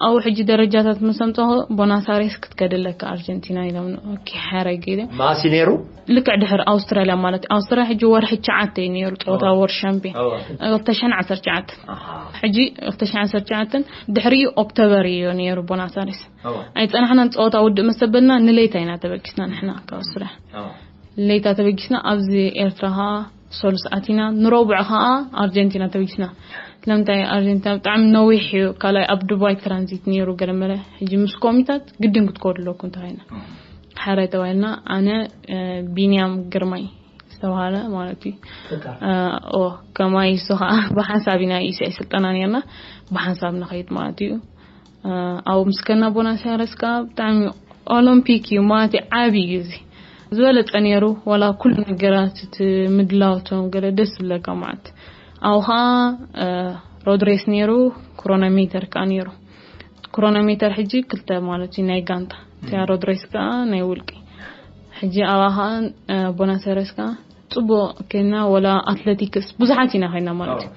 ኣብኡ ሕጂ ደረጃታት ምስ ኣምጻኹ፣ ቦናስ ኣሬስ ክትከደለካ ኣርጀንቲና ኢሎም። ኦኬ፣ ሓረግ ኢለ። ማሲ ነይሩ? ልክዕ ድሕሪ ኣውስትራልያ ማለት እዩ። ኣውስትራልያ ሕጂ ወርሒ ትሽዓተ እዩ ነይሩ፣ ጸወታ ወር ሻምፒዮን። ክልተ ሽሕን ዓሰርተ ትሽዓተን። ሕጂ ክልተ ሽሕን ዓሰርተ ትሽዓተን ድሕሪኡ ኦክቶበር እዩ ነይሩ ቦናስ ኣሬስ። ኣይጸናሕናን፣ ጸወታ ውድእ መሰበልና ንለይታ ኢና ተበጊስና ንሕና ካብ ኣውስትራልያ። ለይታ ተበጊስና ኣብዚ ኤርትራ ኸኣ ሰሉስ ኣቲና፣ ንረቡዕ ኸኣ ኣርጀንቲና ተበጊስና። ስለምንታይ ኣርጀንቲና ብጣዕሚ ነዊሕ እዩ፣ ካልኣይ ኣብ ዱባይ ትራንዚት ነይሩ ገለመለ። ሕጂ ምስ ኮሚታት ግድን ክትከዱ ኣለኩም ተባሂልና። ሓራይ ተባሂልና፣ ኣነ፣ እ፣ ቢንያም ግርማይ ዝተባሃለ ማለት እዩ። እ፣ ኦ፣ ከማይ እሱ ኸኣ ብሓንሳብ ኢና ኢሳይ ስልጠና ነርና፣ ብሓንሳብ ንኸይድ ማለት እዩ። እ፣ ኣብኡ ምስ ከና ቦናስ ኣየረስ ከኣ ብጣዕሚ ኦሎምፒክ እዩ ማለት እዩ፣ ዓቢ እዩ እዚ። ዝበለጸ ነይሩ፣ ዋላ ኩሉ ነገራት እቲ ምድላውቶም ገለ ደስ ዝብለካ ማለት። ኣብኡ ኸኣ፣ እ፣ ሮድሬስ ነይሩ፣ ክሮኖሜተር ከኣ ነይሩ። ክሮኖሜተር ሕጂ ክልተ ማለት እዩ፣ ናይ ጋንታ። እቲኣ ሮድሬስ ከኣ ናይ ውልቂ። ሕጂ ኣብኣ ኸኣ፣ እ፣ ቦናስ ኣየረስ ከኣ ጽቡቅ ከይና፣ ወላ ኣትሌቲክስ ብዙሓት ኢና ከይና ማለት እዩ።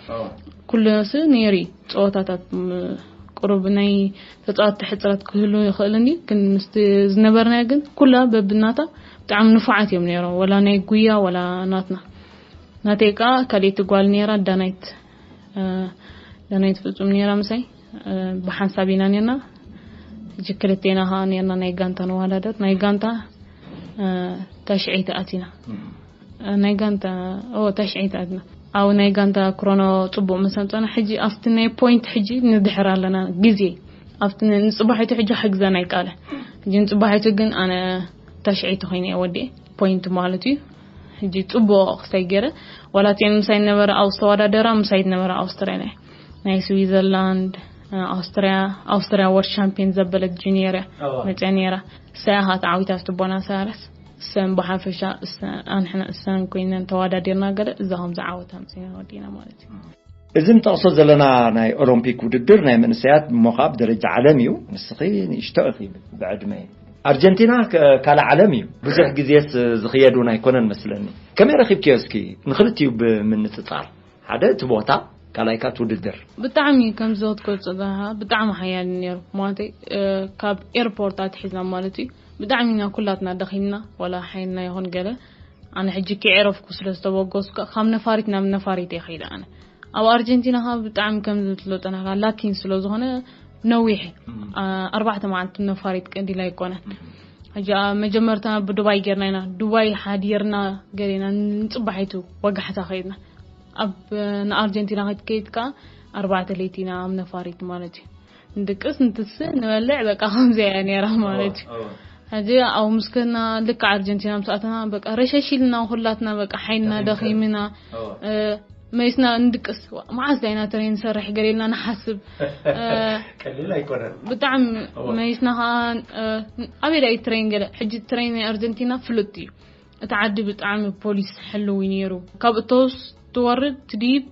ኩሉ ስ ነይሩ እዩ። ጸወታታት፣ ም፣ ቁሩብ ናይ ተጻወትቲ ሕጽረት ክህሉ ይኽእል እንዲ፣ ግን ምስቲ ዝነበርናዮ ግን ኩላ በብናታ ብጣዕሚ ንፉዓት እዮም ነይሮም። ወላ ናይ ጉያ፣ ወላ ናትና። ናተይ ከኣ ካልኣይቲ ጓል ነይራ፣ ዳናይት፣ እ፣ ዳናይት ፍጹም ነይራ ምሳይ። እ፣ ብሓንሳብ ኢና ነርና። ሕጂ ክልቴና ከኣ ነርና ናይ ጋንታ ንወዳደር። ናይ ጋንታ፣ እ፣ ታሽዐይቲ ኣቲና። እ፣ ናይ ጋንታ፣ ኦ፣ ታሽዐይቲ ኣቲና። ኣብ ናይ ጋንታ ክሮኖ ጽቡቅ መሰምጸና። ሕጂ ኣብቲ ናይ ፖይንት ሕጂ ንድሕር ኣለና ግዜ። ኣብቲ ን-፣ ንጽባሒቱ ሕጂ ክሕግዘና ይከኣለ። ሕጂ ንጽባሒቱ ግን ኣነ ታሽዐይቲ ኮይነ እየ ወዲኤ፣ ፖይንት ማለት እዩ። ሕጂ ጽቡቅ ክሳይ ገይረ፣ ዋላ እቲአን ምሳይ ነበረ ኣብ ዝተወዳደራ፣ ምሳይ ነበረ ኣውስትራልያ። ናይ ስዊዘርላንድ፣ ኣውስትርያ፣ ኣውስትርያ ወርልድ ሻምፒዮን ዘበለት ጁኒየር እያ መፅያ ነይራ። እሳያ ኸዓ ተዓዊታ ኣብቲ ቦናስ ኣየረስ። እሰን ብሓፈሻ፣ እሰን፣ ኣንሕና እሰን ኮይነን ተወዳዲርና ገለ፣ እዛ ከምዚ ዓወት ኣምፂና ወዲእና ማለት እዩ። እዚ ንጠቕሶ ዘለና ናይ ኦሎምፒክ ውድድር ናይ መንእሰያት እሞ ኸዓ ብደረጃ ዓለም እዩ። ንስኺ ንእሽቶ ኢኺ ብዕድመ። ኣርጀንቲና ከ-፣ ካልእ ዓለም እዩ። ብዙሕ ግዜስ ዝኽየድ እውን ኣይኮነን መስለኒ። ከመይ ረኺብክዮ እስኪ ንኽልቲኡ ብምንጽጻር? ሓደ እቲ ቦታ፣ ካልኣይ ከኣ እቲ ውድድር። ብጣዕሚ ከምዚ ክትገልጾ ዘለኻ ብጣዕሚ ሓያል እዩ ነይሩ። ማለተይ፣ እ፣ ካብ ኤርፖርት ኣትሒዝና ማለት እዩ። ብጣዕሚ ኢና ኩላትና ደኺምና፣ ዋላ ሓይልና ይኹን ገለ። ኣነ ሕጂ ከየዕረፍኩ ስለ ዝተበገስኩ፣ ካብ ነፋሪት ናብ ነፋሪት እየ ከይደ ኣነ። ኣብ ኣርጀንቲና ከኣ ብጣዕሚ ከምዚ ትብሎ ጸናሕካ፣ ላኪን ስለ ዝኾነ ነዊሕ፣ እ፣ ኣርባዕተ መዓልቲ ነፋሪት ቀሊል ኣይኮነን። ሕጂ ኣብ መጀመርታ ብዱባይ ጌርና ኢና። ዱባይ ሓዲርና ገሊና ንጽባሒቱ ወጋሕታ ከይድና። ኣብ፣ ንኣርጀንቲና ክትከይድ ከኣ ኣርባዕተ ለይቲ ኢና ኣብ ነፋሪት ማለት እዩ። ንድቅስ፣ ንትስእ፣ ንበልዕ፣ በቃ ከምዚኣ እያ ነይራ ማለት እዩ። ሕጂ ኣብኡ ምስ ከድና ልክዕ ኣርጀንቲና ምስ ኣተና በቃ ረሸሽ ኢልና ኩላትና በቃ ሓይልና ደኺምና። እ፣ መይስና ንድቅስ፣ መዓስ ዳይና ትሬን ንሰርሕ ገለ ኢልና ንሓስብ። እ፣ ቀሊል ኣይኮነን። ብጣዕሚ መይስና ከኣ፣ እ፣ ኣበይ ዳይ ትሬን ገለ። ሕጂ ትሬን ናይ ኣርጀንቲና ፍሉጥ እዩ። እቲ ዓዲ ብጣዕሚ ፖሊስ ሕልው እዩ ነይሩ። ካብ እቶስ ትወርድ ትድይብ፣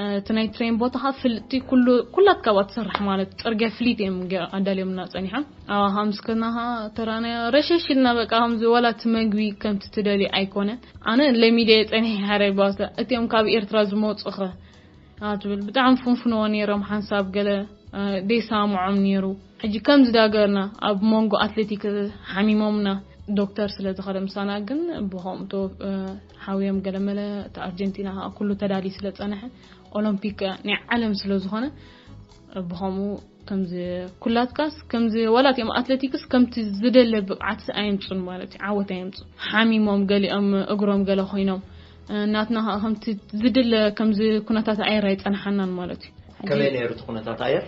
እ፣ እቲ ናይ ትሬን ቦታ ኸዓ ፍልጥቲ ኩሉ፣ ኩላት ካብኣ ትሰርሕ ማለት ጽርግያ ፍሊት እዮም ገ-፣ ኣዳልዮምና ጸኒሖም። ኣብኣ ኸዓ ምስ ከድና ኸዓ ተራእናዮ ረሸሽ ኢልና በቃ ከምዚ ዋላ እቲ መግቢ ከምቲ ትደልዮ ኣይኮነን። ኣነ ለሚደዮ ጸኒሐ ሓደ ባሰ እቲኦም ካብ ኤርትራ ዝመጹ ኸ ኣትብል ብጣዕሚ ፍንፍንዎ ነይሮም ሓንሳብ ገለ፣ እ፣ ደይሰማምዖም ነይሩ። ሕጂ ከምዚ ዳገርና ኣብ መንጎ ኣትሌቲክ ሓሚሞምና ዶክተር ስለ ዝኸደ ምሳና ግን ብኸምኡ ተ-፣ እ፣ ሓውዮም ገለመለ እቲ ኣርጀንቲና ኸዓ ኩሉ ተዳልዩ ስለ ጸንሐ ኦሎምፒክ ናይ ዓለም ስለ ዝኾነ ብኸምኡ ከምዚ ኩላትካስ ከምዚ ዋላ እቲኦም ኣትሌቲክስ ከምቲ ዝደለ ብቕዓት ኣየምጹን ማለት እዩ፣ ዓወት ኣየምጹ። ሓሚሞም ገሊኦም እግሮም ገለ ኮይኖም፣ እ፣ ናትና ኸዓ ከምቲ ዝድለ ከምዚ ኩነታት ኣየር ኣይጸንሓናን ማለት እዩ። ሕጂ ከመይ ነይሩ እቲ ኩነታት ኣየር?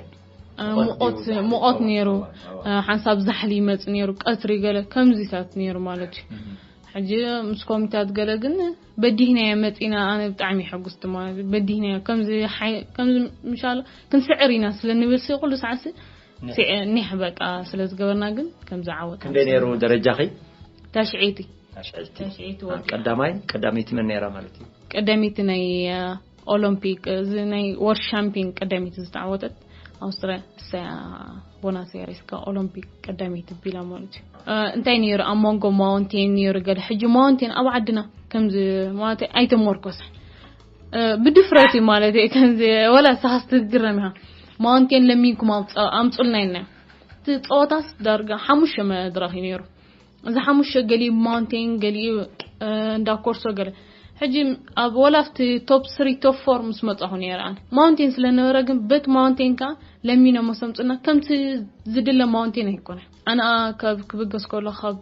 እ፣ ሙቐት ሙቐት እዩ፣ ሙቐት ሙቐት። ነይሩ። እወ፣ እወ። እ፣ ሓንሳብ ዛሕሊ ይመጽእ ነይሩ፣ ቀትሪ ገለ ከምዚታት ነይሩ ማለት እዩ። እህ። ሕጂ ምስ ኮሚታት ገለ ግን በዲህናዮ መጺና፣ ኣነ ብጣዕሚ ሕጉስቲ ማለት እዩ። በዲህናዮ ከምዚ ሓይ-፣ ከምዚ ምሻሎ ክንስዕር ኢና ስለ ንብል ሲ ኩሉ ሰዓት ሲ ኒሕ። ኒሕ በቃ ስለ ዝገበርና ግን ከም ዝዓወት ክንደይ ነይሩ ደረጃኺ? ታሽዒቲ። ታሽዒቲ። ታሽዒቲ አ፣ ወዲኣ። ቀዳማይ ቀዳመይቲ መን ነይራ ማለት እዩ? ቀዳመይቲ ናይ ኦሎምፒክ፣ እዚ ናይ ወርልድ ሻምፒዮን ቀዳመይቲ ዝተዓወተት ኣውስትራያ እሳያ ቦናስ ያሪስ ካብ ኦሎምፒክ ቀዳመይቲ ቢላ ማለት እዩ። እንታይ ነይሩ ኣብ መንጎ ማውንቴን ነይሩ ገለ? ሕጂ ማውንቴን ኣብ ዓድና ከምዚ ማለት ኣይተመርኮሰ ብድፍረት እዩ ማለት እዩ። ከምዚ ወላ ሳስት ግረም ኢኻ ማውንቴን ለሚንኩም ኣምፁልና ኢልና። እቲ ፀወታስ ዳርጋ ሓሙሽተ መድረኽ እዩ ነይሩ። እዚ ሓሙሽተ ገሊኡ ማውንቴን ገሊኡ እንዳ ኮርሶ ገለ። ሕጂ ኣብ ወላ ኣብቲ ቶፕ ስሪ ቶፕ ፎር ምስ መጻኹ ነይረ ኣነ። ማውንቴን ስለ ነበረ ግን በቲ ማውንቴን ከኣ ለሚኖ መሰምጽና ከምቲ ዝድለ ማውንቴን ኣይኮነ። ኣነ ካብ ክብገስ ከሎ ካብ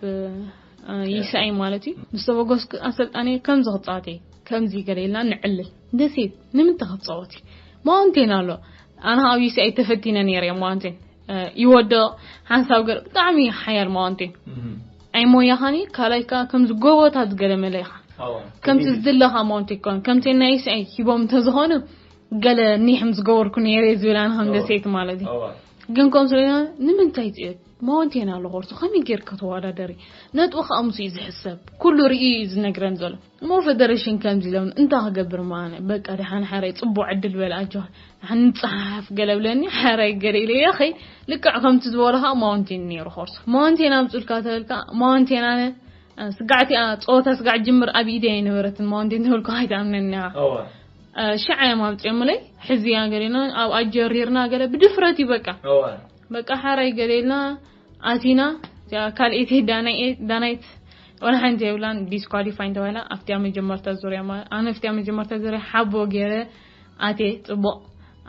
ይስኣይ ማለት እዩ ምስ ተበገስኩ ኣሰልጣኒ ከምዚ ክጻወት እየ ከምዚ ገለ ኢልና ንዕልል። ደሴት ንምንታይ ክትጻወት እዩ? ማውንቴን ኣሎ። ኣነ ኣብ ይስኣይ ተፈቲነ ነይረ እየ ማውንቴን ይወድቕ ሓንሳብ ገለ ብጣዕሚ ሓያል ማውንቴን ኣይሞያኻኒ ካልኣይ ከዓ ከምዚ ጎቦታት ገለ መለ ኢኻ ከምቲ ዝድለኻ ማውንቴን ኮን ከምቲ ናይ ስኣይ ሂቦም እንተዝኾኑ ገለ ኒሕ ምስ ገበርኩ ነይረ ዝብል ኣነ ከም ደሴት ማለት እዩ። ግን ከም ስለ ንምንታይ ትእት ማውንቴን ኣሎ ኮርሱ ከመይ ጌርካ ተወዳደሪ? ነጥቡ ከዓ ምስ እዩ ዝሕሰብ ኩሉ ርኢ እዩ ዝነግረን ዘሎ። እሞ ፈደረሽን ከምዚ ኢሎም እንታይ ክገብር ማነ በቃ ደሓን ሓራይ ፅቡቅ ዕድል በል ኣጆ ንሓን ንፀሓፍ ገለ ብለኒ ሓራይ ገለ ኢለ እየ ኸይ ልክዕ ከምቲ ዝበሎ ከዓ ማውንቴን ነይሩ ኮርሱ ማውንቴን ኣምፅልካ ተበልካ ማውንቴን ኣነ ስጋዕቲ ፀወታ ስጋዕ ጅምር ኣብ ኢደ ኣይነበረትን ማውንቴን ተበልካ ኣይትኣምነኒ ኢኻ። ሽዓ እዮም ኣምፅኦምለይ ሕዚያ ገሌና ኣብ ኣጀሪርና ገለ ብድፍረት እዩ በቃ በቃ ሓራይ ገሌልና ኣቲና ካልኤቲ ዳናይት ወላ ሓንቲ የብላን ዲስኳሊፋይ እንተባሂላ ኣብቲያ መጀመርታ ዙርያ ማለት ኣነ ኣብቲያ መጀመርታ ዙርያ ሓቦ ገይረ ኣቴ ፅቡቅ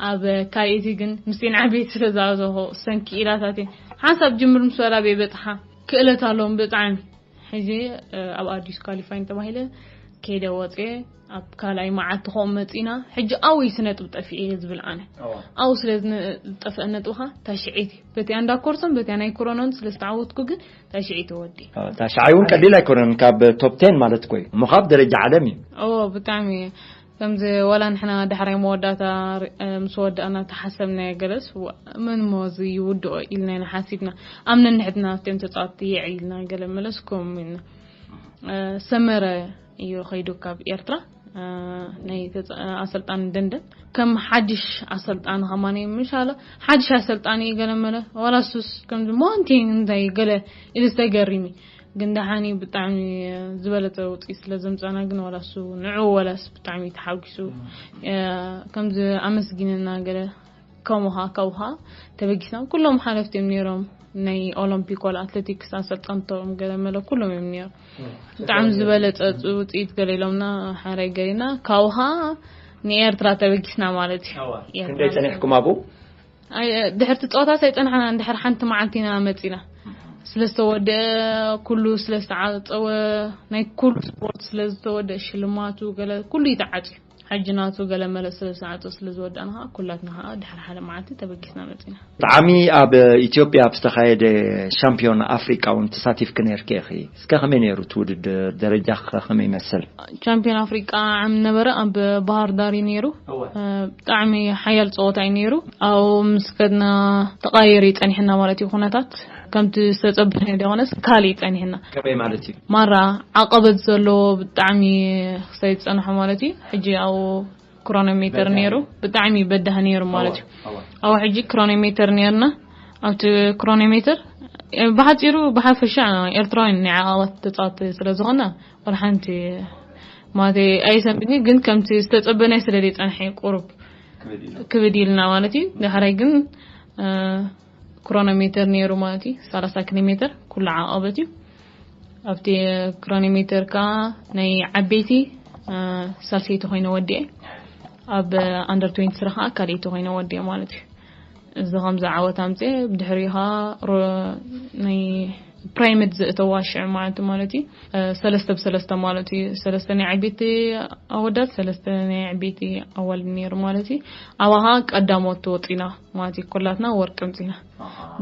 ኣብ ካልኤቲ ግን ምስቲን ዓበይቲ ስለ ዝኣዘኹ ሰንኪ ኢላታቴ ሓንሳብ ጅምር ምስ በላ በይበፅሓ ክእለት ኣለዎም ብጣዕሚ ሕጂ ኣብኣ ዲስኳሊፋይ እንተባሂለ ከይደ ወፅየ ኣብ ካልኣይ መዓልቲ ከምኡ መፂና ሕጂ ኣብኡ እዩ ነጥብ ጠፊኤ እየ ዝብል ኣነ ኣብኡ ስለ ዝጠፍአ ነጥብኻ ታሽዒት እዩ በቲያ እንዳ ኮርሶን በቲያ ናይ ኮሮኖን ስለ ዝተዓወትኩ ግን ታሽዒት ወዲ ታሽዓይ እውን ቀሊል ኣይኮነን ካብ ቶፕ ቴን ማለት ኮይ እሞ ካብ ደረጃ ዓለም እዩ ኦ ብጣዕሚ ከምዚ ዋላ ንሕና ዳሕራይ መወዳእታ ምስ ወዳእና ተሓሰብና ገለስ መን ሞ እዚ ይውድኦ ኢልና ኢና ሓሲብና ኣብ ነንሕድና ኣብቲኦም ተፃወትቲ የዕ ኢልና ገለ መለስ ከምኡ ኢልና ሰመረ እዩ ከይዱ ካብ ኤርትራ ናይ ኣሰልጣኒ ደንደን ከም ሓድሽ ኣሰልጣኒ ከማኒ ምሻለ ሓድሽ ኣሰልጣኒ እዩ ገለ መለ ዋላ ሱስ ከምዚ ማውንቴን እንታይ ገለ ኢሉ ዝተገሪሚ ግን ደሓኒ ብጣዕሚ ዝበለፀ ውፅኢት ስለ ዘምፃና ግን ዋላ ሱ ንዑ ወላስ ብጣዕሚ ተሓጒሱ ከምዚ ኣመስጊነና ገለ ከምኻ ካብኻ ተበጊስና ኩሎም ሓለፍቲ እዮም ነይሮም ናይ ኦሎምፒክ ወላ ኣትሌቲክስ ኣሰልጠንቶም ገለ መለ ኩሎም እዮም ነይሮም ብጣዕሚ ዝበለፀ ውፅኢት ገለ ኢሎምና ሓራይ ገሊና ካብኻ ንኤርትራ ተበጊስና ማለት እዩ ክንደይ ፀኒሕኩም ኣብኡ ድሕርቲ ፀወታ ኣይፀናሕና እንድሕር ሓንቲ መዓልቲ ኢና መፂና ስለ ዝተወደአ ኩሉ ስለ ዝተዓፀወ ናይ ኩሉ ስፖርት ስለ ዝተወደአ ሽልማቱ ገለ ኩሉ ይተዓፅዩ ሕጂ ናቱ ገለ መለ ስለ ዝተዓፀ ስለ ዝወዳእና ከዓ ኩላትና ከዓ ድሕሪ ሓደ መዓልቲ ተበጊስና መፂና ብጣዕሚ ኣብ ኢትዮጵያ ኣብ ዝተኻየደ ሻምፒዮን ኣፍሪቃ እውን ተሳቲፍኪ ነርኪ ኢኺ እስከ ከመይ ነይሩ እቲ ውድድር ደረጃ ከመይ ይመስል ቻምፒዮን ኣፍሪቃ ዓም ነበረ ኣብ ባህር ዳር እዩ ነይሩ ብጣዕሚ ሓያል ፀወታ እዩ ነይሩ ኣብኡ ምስ ከድና ተቃየር እዩ ፀኒሕና ማለት እዩ ኩነታት ከምቲ ዝተፀበነ ዲኮነስ ካልእ እዩ ፀኒሕና ከመይ ማለት እዩ ማራ ዓቀበት ዘለዎ ብጣዕሚ ክሳይ ዝፀንሖ ማለት እዩ ሕጂ ኣብኡ ክሮኖሜተር ነይሩ ብጣዕሚ በዳህ ነይሩ ማለት እዩ ኣብኡ ሕጂ ክሮኖሜተር ነይርና ኣብቲ ክሮኖሜተር ብሓፂሩ ብሓፈሻ ኤርትራውያን ናይ ዓቐባት ተፃወቲ ስለ ዝኾና ወላ ሓንቲ ማለት ኣይሰምኒ ግን ከምቲ ዝተፀበነ ስለ ዘይፀንሐ ቁሩብ ክብድ ኢልና ማለት እዩ ዳሕራይ ግን ክሮኖሜተር ነይሩ ማለት እዩ ሰላሳ ኪሎ ሜትር ኩሉ ዓቐበት እዩ ኣብቲ ክሮኖሜተር ከዓ ናይ ዓበይቲ ሳልሰይቲ ኮይነ ወዲኤ ኣብ ኣንደር ትዌንቲ ስራ ከዓ ካልኣይቲ ኮይነ ወዲኤ ማለት እዩ እዚ ከምዚ ዓወት ኣምፅኤ ብድሕሪኡ ከዓ ናይ ፕራይመት ዘእተዋ ሽዑ ማለት ማለት እዩ ሰለስተ ብሰለስተ ማለት እዩ ሰለስተ ናይ ዓበይቲ ኣወዳት ሰለስተ ናይ ዓበይቲ ኣዋልድ ነይሩ ማለት እዩ ኣባኻ ቀዳሞት ወፂና ማለት እዩ ኩላትና ወርቂ ኣምፂና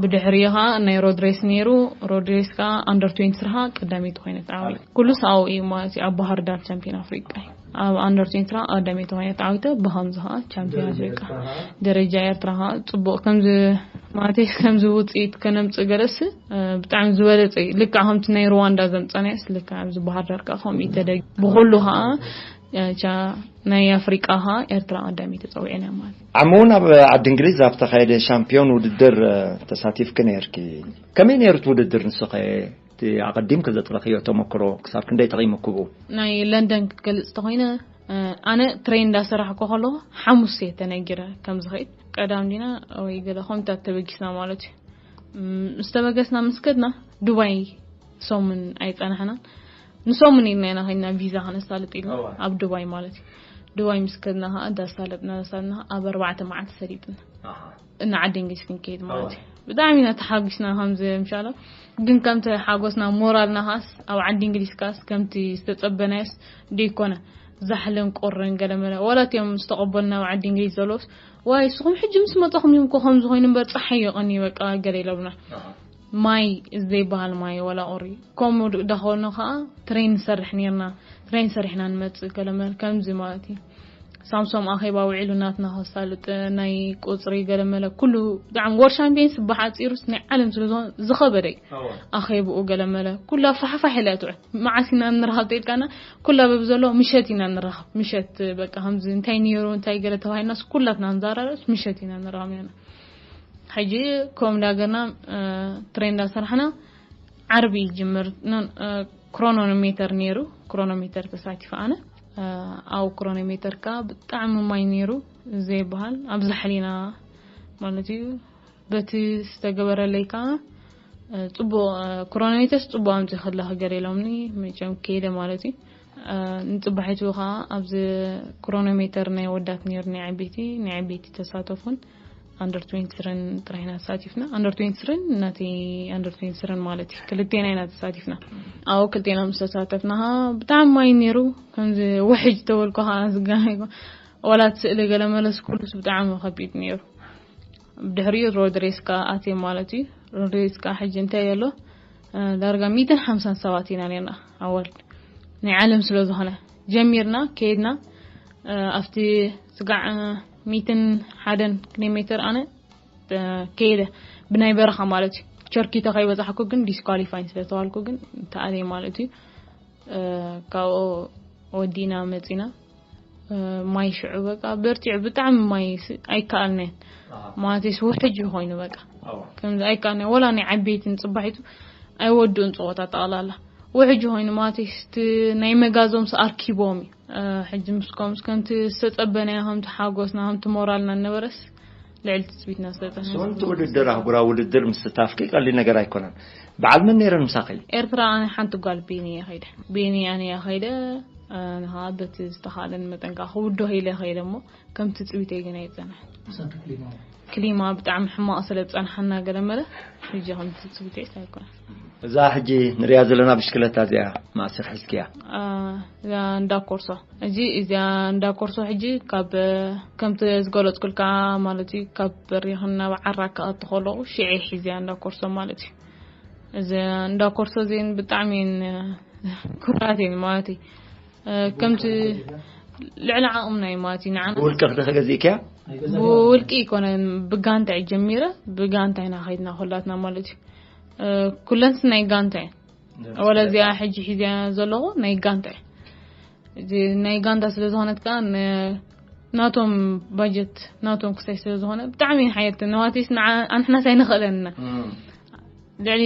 ብድሕሪኡ ከዓ ናይ ሮድሬስ ነይሩ ሮድሬስ ከዓ ኣንደር ትዌንቲ ስራ ቀዳመይቲ ኮይነ ተዓዊተ ኩሉ ሰብኣዊ እዩ ማለት እዩ ኣብ ባህር ዳር ቻምፒዮን ኣፍሪቃ እዩ ኣብ ኣንደር ትዌንቲ ስራ ቀዳመይቲ ኮይነ ተዓዊተ ብከምዚ ከዓ ቻምፒዮን ኣፍሪቃ ደረጃ ኤርትራ ከዓ ፅቡቅ ከምዚ ማለተይ ከምዚ ውፅኢት ከነምፅእ ገለስ ብጣዕሚ ዝበለፀ እዩ። ልክዕ ከምቲ ናይ ሩዋንዳ ዘምፀናዮስ ልክዕ ኣብዚ ባህር ዳር ከዓ ከምኡ እዩ ተደጊ። ብኩሉ ከዓ ቻ ናይ ኣፍሪቃ ከዓ ኤርትራ ቀዳሚ ተፀዊዕና ማለት እዩ። ዓሚ እውን ኣብ ዓዲ እንግሊዝ ኣብ ተኻየደ ሻምፒዮን ውድድር ተሳቲፍኪ ነርኪ። ከመይ ነይሩ እቲ ውድድር ንስኸ? እቲ ኣቐዲምኪ ዘጥረኽዮ ተመክሮ ክሳብ ክንደይ ጠቒሙኪ ብኡ? ናይ ለንደን ክትገልጽ ተኾይነ ኣነ ትሬን እንዳሰራሕኩ ከለኹ ሓሙስ እየ ተነጊረ ከም ዝኸይድ። ቀዳም ዲና ወይ ገለ ከምታት ተበጊስና ማለት እዩ። ምስ ተበገስና ምስ ከድና ዱባይ ሰሙን ኣይጸናሕናን። ንሰሙን ኢልና ኢና ኸይድና ቪዛ ከነሳልጥ ኢልና ኣብ ዱባይ ማለት እዩ። ዱባይ ምስ ከድና ኸዓ እንዳሳለጥና እንዳሳለጥና ኣብ ኣርባዕተ መዓልቲ ሰሊጥና። እና ዓዲ እንግሊዝ ክንከይድ ማለት እዩ። ብጣዕሚ ኢና ተሓጒስና ከምዚ ምሻሎ። ግን ከምቲ ሓጎስና ሞራልና ኻስ ኣብ ዓዲ እንግሊዝ ካስ ከምቲ ዝተጸበናዮስ ደይኮነ። ዛሕልን ቁርን ገለ መለ። ወላ እቲኦም ዝተቐበሉና ኣብ ዓዲ እንግሊዝ ዘለውስ፣ "ዋይ፣ ንስኹም ሕጂ ምስ መጻኹም እዮም እኮ ከምዚ ኮይኑ እምበር፣ ጸሓይ ይቐንዩ በቃ" ገለ ኢለብና። ማይ ዘይበሃል ማይ ወላ ቁሪ። ከምኡ ድ-፣ ዳኾነ ኸዓ ትሬን ንሰርሕ ኔርና። ትሬን ሰሪሕና ንመጽእ ገለ መለ ከምዚ ማለት እዩ። ሳምሶም ኣኼባ ውዒሉ ናትና ከሳልጥ ናይ ቁጽሪ ገለ መለ ኩሉ ብጣዕሚ ወር ሻምፒዮንስ ብሓጺሩስ ናይ ዓለም ስለ ዝኾነ ዝኸበደ እዩ። ኣኼብኡ ገለ መለ ኩሉ ኣፋሕፋሕ ኢላ እያ ትውዕል። መዓስ ኢና ንራኸብ ተኢልካና ኩላ በብ ዘሎ ምሸት ኢና ንራኸብ። ምሸት በቃ ከምዚ እንታይ ነይሩ እንታይ ገለ ተባሂልናስ ኩላትና ንዛራረብስ ምሸት ኢና ንራኸብ ነርና። ሕጂ ከምኡ እንዳገርና ትሬን እንዳሰራሕና ዓርቢ ይጅምር። ኖ-፣ እ፣ ክሮኖሜተር ነይሩ። ክሮኖሜተር ተሳቲፈ ኣነ። እ፣ ኣብ ክሮኖሜተር ከኣ ብጣዕሚ ማይ ነይሩ ዘይበሃል። ኣብ ዛሕሊና ማለት እዩ። በቲ ዝተገበረለይ ከኣ፣ እ፣ ጽቡቕ፣ እ፣ ክሮኖሜተርስ ጽቡቕ ኣምጺእ ከለኺ ገለ ኢሎምኒ። መቸም ከይደ ማለት እዩ። እ፣ ንጽባሒቱ ከኣ ኣብዚ ክሮኖሜተር ናይ ወዳት ነይሩ ናይ ዓበይቲ፣ ናይ ዓበይቲ ተሳተፉን። ኣንደር ትዌንቲ ስርን ጥራሕ ኢና ተሳቲፍና። ኣንደር ትዌንቲ ስርን ናተይ ኣንደር ትዌንቲ ስርን ማለት እዩ። ክልቴና ኢና ተሳቲፍና። ኣብኡ ክልቴና ምስ ተሳተፍና ኸዓ ብጣዕሚ ማይ ነይሩ። ከምዚ ውሕጅ ተበልኩ ኸዓ ዝገናኝ። ዋላ እቲ ስእሊ ገለ መለስ ኩሉስ ብጣዕሚ ከቢድ ነይሩ። ብድሕሪኡ ሮድሬስ ከኣ ኣትየ ማለት እዩ። ሮድሬስ ከኣ ሕጂ እንታይ ኣሎ? እ፣ ዳርጋ ሚእትን ሓምሳን ሰባት ኢና ነርና ኣወል። ናይ ዓለም ስለ ዝኾነ ጀሚርና ከይድና፣ እ፣ ኣብቲ ስጋዕ፣ እ፣ ሚእትን ሓደን ኪሎ ሜትር ኣነ፣ እ፣ ከይደ ብናይ በረኻ ማለት እዩ። ቸርኪቶ ከይበጻሕኩ ግን ዲስኳሊፋይ ስለ ተባልኩ ግን ተኣልየ ማለት እዩ። እ፣ ካብኡ ወዲና መጺና። እ፣ ማይ ሽዑ በቃ በርቲዑ ብጣዕሚ ማይ ስ-፣ ኣይከኣልናን። ኣሃ። ማለትስ ውሕጅ ኮይኑ በቃ። ኣዋ። ከምዚ ኣይከኣልናን። ወላ ናይ ዓበይትን ጽባሒቱ ኣይወድኡን ጸወታ ጠቕላላ። ውሕጅ ኮይኑ ማለትስ እቲ ናይ መጋዞምስ ኣርኪቦም እዩ። እ፣ ሕጂ ምስ ከምስ ከምቲ ዝተጸበናዮ ከምቲ ሓጎስና ከምቲ ሞራልና ነበረስ ልዕሊ ትጽቢትና ስለ ጸንሐ። ስወንቲ ውድድር ኣህጉራዊ ውድድር ምስታፍኪ ቀሊል ነገር ኣይኮነን። በዓል መን ነይረን ምሳኺ? ኤርትራ ኣነ ሓንቲ ጓል ቤኒ እየ ኸይደ። ቤኒ ኣነ እየ ኸይደ። ኣነ ኸዓ በቲ ዝተኻእለኒ መጠን ከኣ ክውድኦ ኢለ ኸይደ እሞ ከምቲ ትጽቢተይ ግን ኣይጸንሐን። ብሰንኪ ክሊማ። ክሊማ ብጣዕሚ ሕማቕ ስለ ዝጸንሓና ገለ መለ ሕጂ ከምቲ ትጽቢተይ ኣይኮነን። እዛ ሕጂ ንሪኣ ዘለና ብሽክለታ እዚኣ መኣስ ሒዝክያ? ኣ፣ እዛ እንዳ ኮርሶ። ሕጂ እዚኣ እንዳ ኮርሶ ሕጂ ካብ፣ ከምቲ ዝገለጽኩልካ ማለት እዩ፣ ካብ በሪኽን ናብ ዓራ ክኣቱ ከለኹ ሽዑ ሒዝያ እንዳ ኮርሶ ማለት እዩ። እዚ እንዳ ኮርሶ እዚን ብጣዕሚ እየን ክቡራት እየን ማለት እዩ። እ፣ ከምቲ ልዕሊ ዓቕምና እዩ ማለት እዩ ንዓና። ብውልቅኺ ዲኺ ገዚእክያ? ብውልቂ ኣይኮነን፣ ብጋንታ እዩ ጀሚረ፣ ብጋንታ ኢና ኸይድና ኩላትና ማለት እዩ። እ፣ ኩለንስ ናይ ጋንታ እየን። ወላ እዚኣ ሕጂ ሒዝያ ዘለኹ ናይ ጋንታ እያ። እዚ ናይ ጋንታ ስለ ዝኾነት ከኣ ን-፣ ናቶም ባጀት ናቶም ክሳይ ስለ ዝኾነ ብጣዕሚ እየን ሓየልቲ። ንዋቴስ ንዓ-፣ ኣንሕናስ ኣይንኽእለንና። እም። ልዕሊ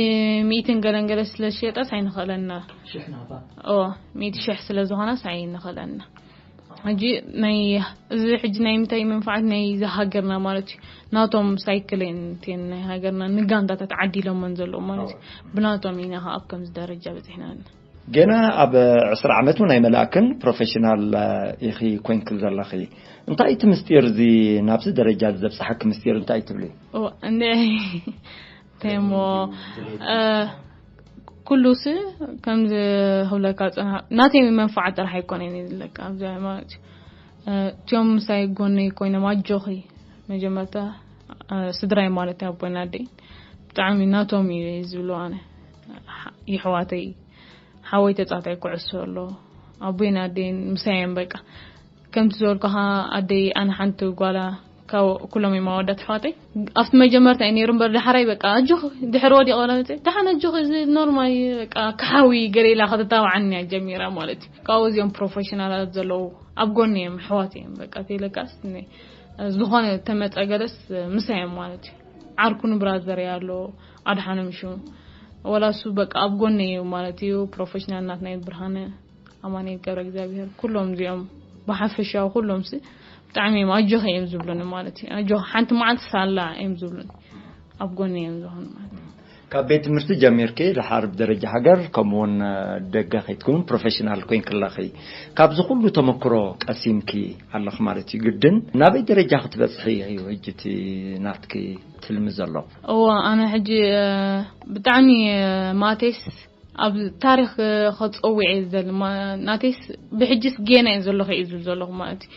ሚእትን ገለን ገለ ስለ ዝሸጣስ ኣይንኽእለንና። ሽሕ ናታ። ኦ፣ ሚእቲ ሽሕ ስለ ዝኾነስ ኣይንኽእለንና። ሕጂ ናይ፣ እዚ ሕጂ ናይ ምንታይ መንፋዓት ናይ እዚ ሃገርና ማለት እዩ። ናቶም ሳይክል እየን እተን ናይ ሃገርና ንጋንታታት ዓዲሎመን ዘለዉ ማለት እዩ። ኣዎ። ብናቶም ኢና ኸዓ ኣብ ከምዚ ደረጃ በጺሕና ኣለና። ገና ኣብ ዕስራ ዓመት እውን ኣይመልኣክን ፕሮፌሽናል ኢኺ ኮይንኪ ዘለኺ። እንታይ እቲ ምስጢር እዚ ናብዚ ደረጃ እዚ ዘብጽሓኪ ምስጢር እንታይ ትብሊ? ኦ፣ እንደ ተሞ፣ እ፣ ኩሉስ ከምዚ ክብለካ ጽንሓ፣ ናተይ መንፋዓት ጥራሕ ኣይኮነን እዩ ዝብለካ። ኣብዚ ማለት እዩ። እ፣ እቲኦም ምሳይ ጎነይ ኮይኖም ኣጆኺ፣ መጀመርታ፣ እ፣ ስድራይ ማለት እዩ፣ ኣቦይን ኣደይን ብጣዕሚ ናቶም እዩ ዝብሉ። ኣነ፣ ይሕዋተይ፣ ሓወይ ተጻዋታይ ኩዕሶ ኣሎ፣ ኣቦይን ኣደይን ምሳይ እዮም በቃ። ከምቲ ዝበልኩኻ ኣደይ ኣነ ሓንቲ ጓላ ካብ ኩሎም እዮም ኣወዳት ኣሕዋተይ። ኣብቲ መጀመርታ እዩ ነይሩ እምበር፣ ዳሕራይ በቃ ኣጆኺ፣ ድሕሪ ወዲቐ ወላ መፅእ፣ ደሓን ኣጆኺ፣ እዚ ኖርማል እዩ፣ በቃ ክሓዊ ገለ ኢላ ከተታብዓኒ እያ ጀሚራ ማለት እዩ። ካብኡ እዚኦም ፕሮፌሽናላት ዘለዉ ኣብ ጎኒ እዮም፣ ኣሕዋት እዮም። በቃ ተይለካስ ነ-፣ ዝኾነ ተመፀ ገለስ ምሳይ እዮም ማለት እዩ። ዓርኩ ንብራዘር እያ ኣሎ፣ ኣድሓኖም ሽሙ፣ ወላ እሱ በቃ ኣብ ጎኒ እዩ ማለት እዩ። ፕሮፌሽናል ናትና እዩ፣ ብርሃነ፣ ኣማኑኤል ገብረ እግዚኣብሔር፣ ኩሎም እዚኦም ብሓፈሻዊ ኩሎም ሲ ብጣዕሚ እዮም ኣጆኺ እዮም ዝብሉኒ ማለት እዩ። ኣጆኺ ሓንቲ መዓልቲ ሳላ እዮም ዝብሉኒ፣ ኣብ ጎኒ እዮም ዝኾኑ ማለት እዩ። ካብ ቤት ትምህርቲ ጀሚርኪ ድሓር ብደረጃ ሃገር ከምኡ እውን ደገ ከይትኩን ፕሮፌሽናል ኮይንክለኺ፣ ካብዚ ኩሉ ተመክሮ ቀሲምኪ ኣለኺ ማለት እዩ። ግድን ናበይ ደረጃ ክትበፅሒ እዩ ሕጂ እቲ ናትኪ ትልሚ ዘሎ? እዎ፣ ኣነ ሕጂ እ፣ ብጣዕሚ እ፣ ማቴስ ኣብ ታሪኽ እ፣ ከፀውዕ እየ ዝደሊ። ማ-፣ ናቴስ ብሕጅስ ጌና እየ ዘለኹ እየ ዝብል ዘለኹ ማለት እዩ።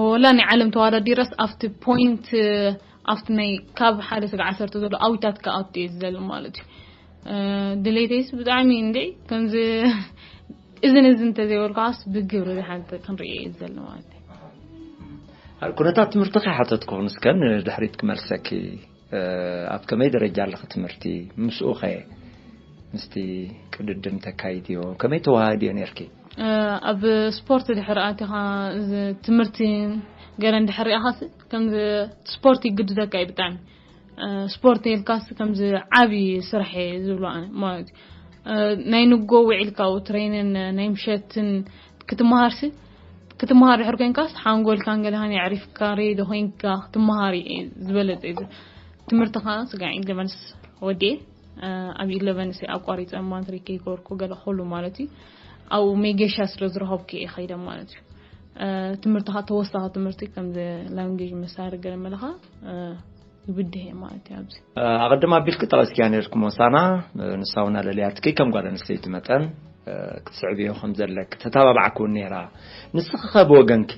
ወላ ናይ ዓለም ተወዳዲረስ ኣብቲ ፖይንት እ፣ ኣብቲ ናይ ካብ ሓደ ስጋዕ ዓሰርተ ዘሎ ኣዊታት ክኣቱ እየ ዝደሊ ማለት እዩ። እ፣ ድሌተይስ ብጣዕሚ እንድዒ ከምዚ እዝን እዝን እንተዘይበልኩ ዓስ ብግብሪ ሓንቲ ክንርኢ እየ ዝደሊ ማለት እዩ። ኩነታት ትምህርቲ ከይሓተትኩኽን እስከ ንድሕሪት ክመልሰኪ፣ እ፣ ኣብ ከመይ ደረጃ ኣለኺ ትምህርቲ? ምስኡ ኸ ምስቲ ቅድድም ተካይድዮ? ከመይ ተወሃህድዮ ነርኪ? እ፣ ኣብ ስፖርት ድሕሪ ኣቲኻ፣ እዚ ትምህርቲ ገለ እንድሕር ርኢኻሲ፣ ከምዚ ስፖርት ይግድደካ እዩ ብጣዕሚ። እ፣ ስፖርት ኢልካሲ ከምዚ ዓቢ ስራሕ እየ ዝብሎ ኣነ ማለት እዩ። እ፣ ናይ ንጎ ውዒልካ ኣብኡ ትሬንን ናይ ምሸትን ክትመሃርሲ፣ ክትመሃር ድሕር ኮይንካስ ሓንጎልካን ገለኻን የዕሪፍካ ሬዲ ኮይንካ ክትመሃር እዩ ዝበለጸ እዩ። ትምህርቲ ከዓ ስጋዕ ኢለቨንስ ወዲኤ፣ እ፣ ኣብ ኢለቨንስ ኣቋሪጸ ማትሪክ ይገበርኩ ገለ ኩሉ ማለት እዩ። ኣብኡ ሜጌሻ ስለ ዝረኸብኩ እየ ከይደ ማለት እዩ። እ፣ ትምህርቲ ከዓ ተወሳኺ ትምህርቲ ከምዚ ላንጌጅ መሳሪ ገለ መለኻ፣ እ፣ ይብድህ እየ ማለት እዩ ኣብዚ። ኣቐድም ኣቢልኪ ጠቐስክያ ነርኪ ሞሳና፣ ንሳ እውን ኣለልያትኪ ከም ጓል ኣንስተይቲ መጠን ክትስዕብዮ ከም ዘለኪ ተተባባዕኪ እውን ነይራ። ንስኺ ኸ ብወገንኪ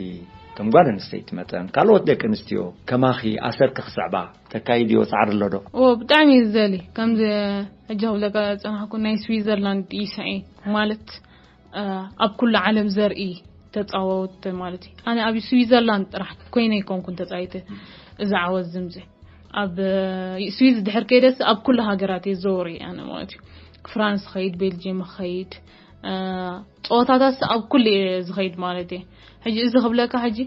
ከም ጓል ኣንስተይቲ መጠን ካልኦት ደቂ ኣንስትዮ ከማኺ ኣሰርኪ ክስዕባ ተካይድዮ ጻዕሪ ኣሎ ዶ? እዎ፣ ብጣዕሚ እዩ ዝደሊ። ከምዚ ሕጂ ክብለካ ዝጸናሕኩ ናይ ስዊዘርላንድ እዩ ስዒ ማለት እ፣ ኣብ ኩሉ ዓለም ዘርኢ ተጻወት ማለት እዩ። ኣነ ኣብ ስዊዘርላንድ ጥራሕ ኮይነ ኣይኮንኩን ተጻዊተ እዚ ዓወት ዝምዚ። ኣብ እ፣ ስዊዝ ድሕር ከይደስ ኣብ ኩሉ ሃገራት እየ ዘወሪ ኣነ ማለት እዩ። ፍራንስ ኸይድ፣ ቤልጅየም ኸይድ፣ እ፣ ጸወታታት ኣብ ኩሉ እየ ዝኸይድ ማለት እየ። ሕጂ እዚ ክብለካ ሕጂ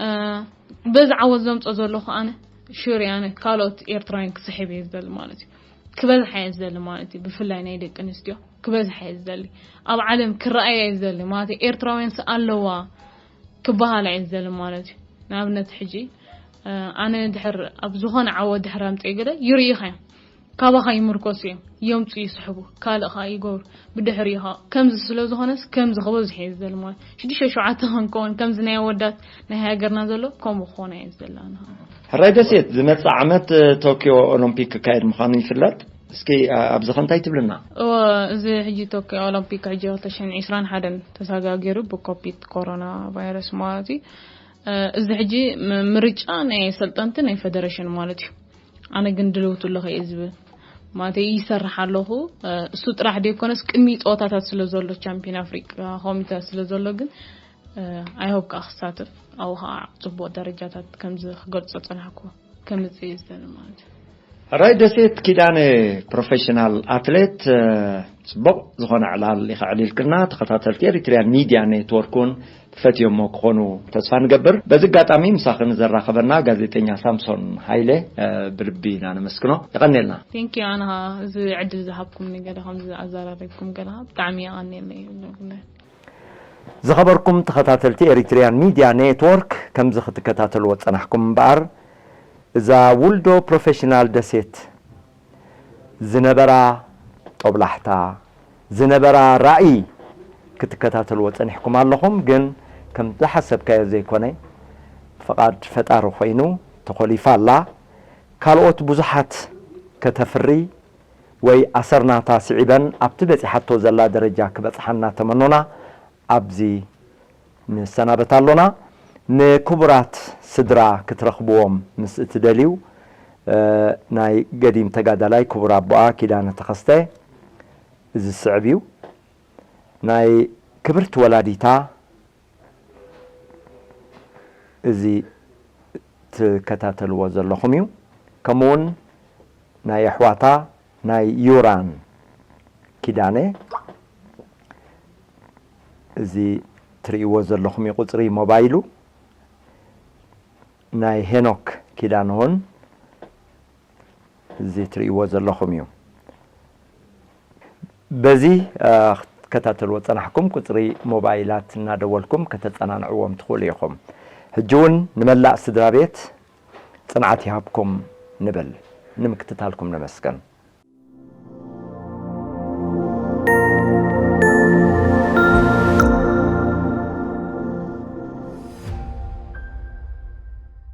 እ፣ በዚ ዓወት ዘምጾ ዘለኹ ኣነ ሹር ኣነ ካልኦት ኤርትራውያን ክስሕብ እየ ዝደሊ ማለት እዩ። ክበዝሓ እየ ዝደሊ ማለት እዩ። ብፍላይ ናይ ደቂ ኣንስትዮ ክበዝሓ እየ ዝደሊ። ኣብ ዓለም ክረኣያ እየ ዝደሊ ማለት እዩ። ኤርትራውያንስ ኣለዋ ክበሃላ እየ ዝደሊ ማለት እዩ። ንኣብነት ሕጂ እ፣ ኣነ ድሕር ኣብ ዝኾነ ዓወት ድሕር ኣምፅኤ ገለ ይርእዩኻ እዮም። ካባኻ ይምርኮሱ እዮም። የምፁ ይስሕቡ። ካልእ ኸዓ ይገብሩ። ብድሕሪኡ ኸዓ ከምዚ ስለ ዝኾነስ ከምዚ ክበዝሕ እየ ዝደሊ ማለት እዩ። ሽዱሽተ ሸውዓተ ክንከውን ከምዚ ናይ ኣወዳት ናይ ሃገርና ዘሎ ከምኡ ክኾነ እየ ዝደሊ ኣነ ኸዓ። ሕራይ ደሴት፣ ዝመጽእ ዓመት ቶኪዮ ኦሎምፒክ ክካየድ ምዃኑ ይፍለጥ። እስኪ ኣ- ኣብዚ ኸ እንታይ ትብልና? እወ፣ እዚ ሕጂ ቶኪዮ ኦሎምፒክ ሕጂ ክልተ ሽሕን ዕስራን ሓደን ተሰጋጊሩ ብኮቪድ ኮሮና ቫይረስ ማለት እዩ። እ፣ እዚ ሕጂ ም- ምርጫ ናይ ሰልጠንቲ ናይ ፌደሬሽን ማለት እዩ። ኣነ ግን ድልውቲ ኣለኹ እየ ዝብል ማለት እዩ። ይሰርሕ ኣለኹ። እ፣ እሱ ጥራሕ ደይኮነስ ቅድሚ ፀወታታት ስለ ዘሎ ቻምፒዮን ኣፍሪቃ ኮሚተ ስለ ዘሎ ግን ኣይሆብ ከዓ ክሳተፍ ኣብኡ ከዓ ፅቡቅ ደረጃታት ከምዚ ክገልፆ ፀናሕኩ ከምፅእ እዩ ዝደሊ ማለት እዩ። ሕራይ ደሴት ኪዳነ፣ ፕሮፌሽናል ኣትሌት፣ ጽቡቕ ዝኾነ ዕላል ኢኻ ዕሊልክና። ተኸታተልቲ ኤሪትሪያን ሚድያ ኔትወርክ እውን ፈትዮሞ ክኾኑ ተስፋ ንገብር። በዚ ኣጋጣሚ ምሳኺ ንዘራኸበና ጋዜጠኛ ሳምሶን ሃይለ ብልቢ ኢና ነመስግኖ። የቐንየልና። Thank you ኣነ ኸዓ እዚ ዕድል ዝሃብኩምኒ ገለ ከምዚ ኣዘራሪብኩም ገለ ኸዓ ብጣዕሚ የቐንየለይ ይብለኩም። ዝኸበርኩም ተኸታተልቲ ኤሪትሪያን ሚድያ ኔትወርክ፣ ከምዚ ክትከታተልዎ ዝጸናሕኩም እምበኣር፣ እዛ ውልዶ ፕሮፌሽናል ደሴት ዝነበራ ጦብላሕታ፣ ዝነበራ ራእይ ክትከታተልዎ ጸኒሕኩም ኣለኹም። ግን ከም ዝሓሰብካዮ ዘይኮነ፣ ፍቓድ ፈጣሪ ኮይኑ ተኾሊፋ ኣላ። ካልኦት ብዙሓት ከተፍሪ ወይ ኣሰርናታ ስዒበን ኣብቲ በጺሓቶ ዘላ ደረጃ ክበጽሓ እናተመኖና ኣብዚ ንሰናበት ኣሎና። ንክቡራት ስድራ ክትረኽብዎም ምስ እትደልዩ፣ እ፣ ናይ ገዲም ተጋዳላይ ክቡር ኣቦኣ ኪዳነ ተኸስተ እዚ ዝስዕብ እዩ። ናይ ክብርቲ ወላዲታ እዚ ትከታተልዎ ዘለኹም እዩ። ከምኡውን ናይ ኣሕዋታ ናይ ዩራን ኪዳነ፣ እዚ ትርእይዎ ዘለኹም እዩ ቁጽሪ ሞባይሉ። ናይ ሄኖክ ኪዳነውን እዚ ትርእይዎ ዘለኹም እዩ። በዚ ክትከታተልዎ ጸናሕኩም ቁጽሪ ሞባይላት እናደወልኩም ከተጸናንዕዎም ትኽእሉ ኢኹም። ሕጂ እውን ንመላእ ስድራ ቤት ጽንዓት ይሃብኩም ንብል። ንምክትታልኩም ነመስገን።